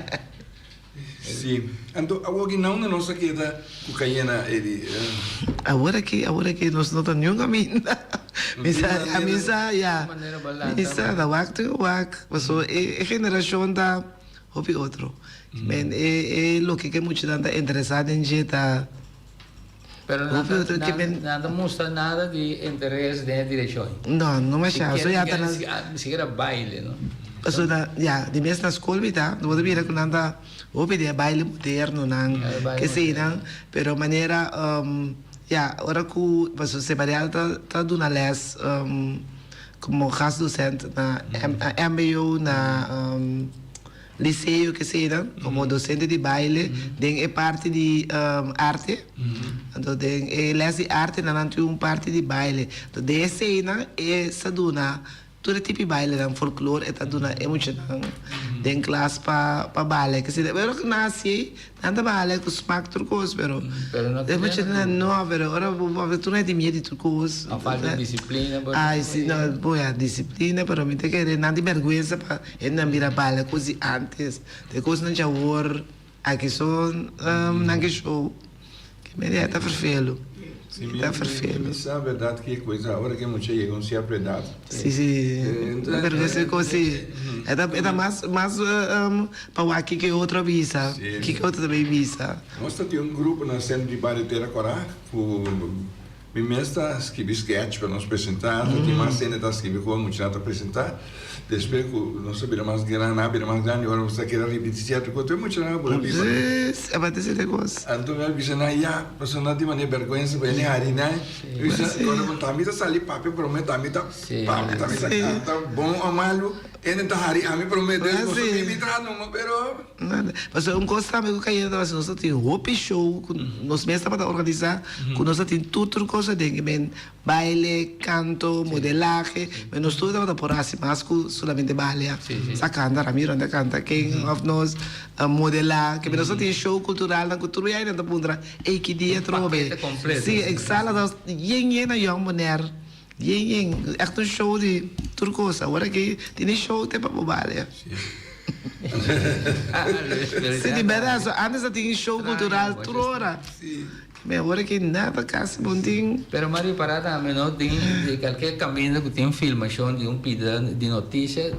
Si. Anto awor ki naunda nos a keda cu Cayena Edi? Awor aki, awor aki nos no ta niun caminda. Mi sa, mi sa ya. Mi sa ta wak tin wak. Pasobra e generacion ta. Hopi otro. Men e e loke ke muchanan ta interesá den dje ta Pero nan hopi ta otro ke men. nan ta mustra nada di interes den e direkshon. No, no masha. So ya ta Sikiera na. ni sikiera baile, no? Pasobra ya, di mes na skol mi ta, bo ta mira ku nan ta hopi den e baile modernonan, Ya, e baile keseinan, moderno. pero manera ya, ora ku pasobra Sebarial ta ta duna lès Como gastdocent na mbo, na liceo keseinan, como docente di baile den e parti di arte. Anto den e les di arte nan nan tin un parti di baile. Anto den eseinan e sa duna tur e tipo di bailenan, folklor e ta duna e muchanan den klas pa pa baile keseinan. Pero ora ku nan hasi ei nan ta baile ku smak tur kos pero Pero no e muchanan no pero ora bo papia tur nan tin miedu di tur kos. A falta di disiplina por Ay si no bo ya disiplina pero mi ta kere nan tin berguensa pa hendenan bira baila kos di antes te kosnan djawor aki son nan ke show ke media ta ferfelu Si mi ta ferfelu. mi sa berdad ki e koisa ora ke mucha yega un sierto edad. Si si berguensa kos si e ta e ta mas mas pa wak kiko e otro a bisa kiko e otro ta bay bisa. Nos ta tin un grupo na Centro di Bario Tera Kora ku Mi mes ta skibi sketch pa nos presentá, ta tin mas hende ta skibi ku muchanan ta presentá. Despues ku nos a bira mas gran, nan a bira mas grandi, ora nos ta keda ripití sierto kos, tur e muchanan a bula biba. Sí, a bati sierto kos. Anto mi a bisa nan, ya, pasobra nan tin manera bèrgwensa pa hende hari nan. Mi bisa, ora ku tambe ta sali papia promé, tambe ta papia, tambe ta kanta, bon o malu. Hende ta hari ami promé Ah, dus boso sí. bin mi traha numa pero. Nada. Pasobra un kos tambe ku Cayena ta hasi nos ta tin hopi show ku nos mes tabata organisá ku nos ta tin tur tur kos aden i men baile, kanto, modelahe, men nos tur tabata por hasi mas ku solamente balia. Sa kanta, Ramiro anda kanta ken òf nos modelá ke men nos ta tin show kulturalnan ku tur biaha nan ta puntra ey ki dia Un trobe. pakete kompleto. Sí, e sala ta yen yen na Jong Bonaire. Yen yen, echt un show di tur cos. Awor aki tin e show te pa bo balia. Si, di berdad. So antes a tin show cultural tur ora. Me awor aki nada casi bon tin. Pero m'a ripara tambe no tin di kalke kaminda ku tin filmashon di un pida di notisia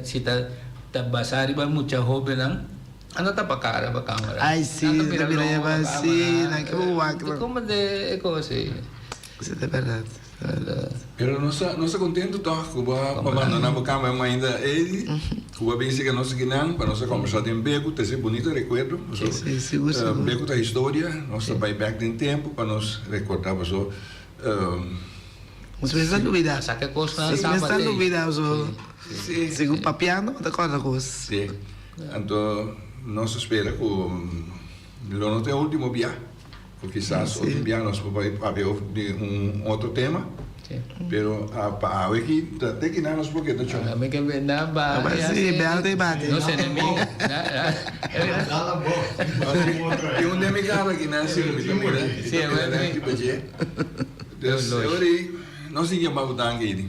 si ta ta basa riba mucha hobennan a no tapa kara pa kamera. Ay si, Nan ta ta bira bira longo yaba pa si, kamera. nan ke bo wak. Dikon e kos ei? Si ta berdad. Pero nos ta nos ta contento toch cu bo a bandona bo cama mainda ey cu bo a bin siga nos akinan pa nos a combersa den Beku ta esey bunito recuerdo paso Sí, sigur, sigur. Beku ta historia nos ta bay bek den tempo pa nos recorda paso Nos mester ta lubida. Sa ke cosnan Nos mester ta tabata ey. lubida paso Sí. segun papiando bo ta corda cos. Sí anto nos ta spera cu lo no ta e ultimo bia. Cu kisas otro bia nos por bai papia over di un otro tema, pero pa awe aki ta te kinan nos por keda chon. Mi ke benda ba Si, bel te bate. Nos enemigo. Tin un den mi cara kinan si cu mi ta mira. Si, e bai. Dus, ora ei nos tin yama bo danki, Edie.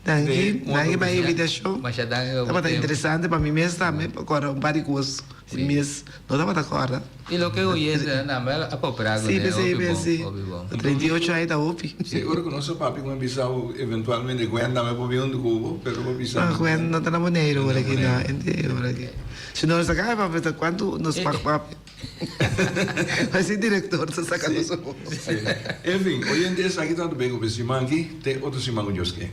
Danki, danki pa e invitashon. Masha danki pa bo Tabata tempu. interesante pa mi mes tambe pa kòrda un par di kos ku mi mes no tabata kòrda. I loke oyentenan tambe a koperá ku Sí, ne, p'esei, hopi bon, p'esei. hopi bon. 38 aña ta hopi. Sí, ora ku nos a papia ku mi a bisa bo eventualmente Gwen tambe por bin huntu ku bo, pero bo bisa No, Gwen no ta na Boneiru ora aki, no, ente ora aki. Si nos a kaba papia ta kuantu nos pak papia. Así director ta saca nos ojo. Sí. En fin, oyente esaki ta Beko pa e siman aki, te otro siman ku Dios ke.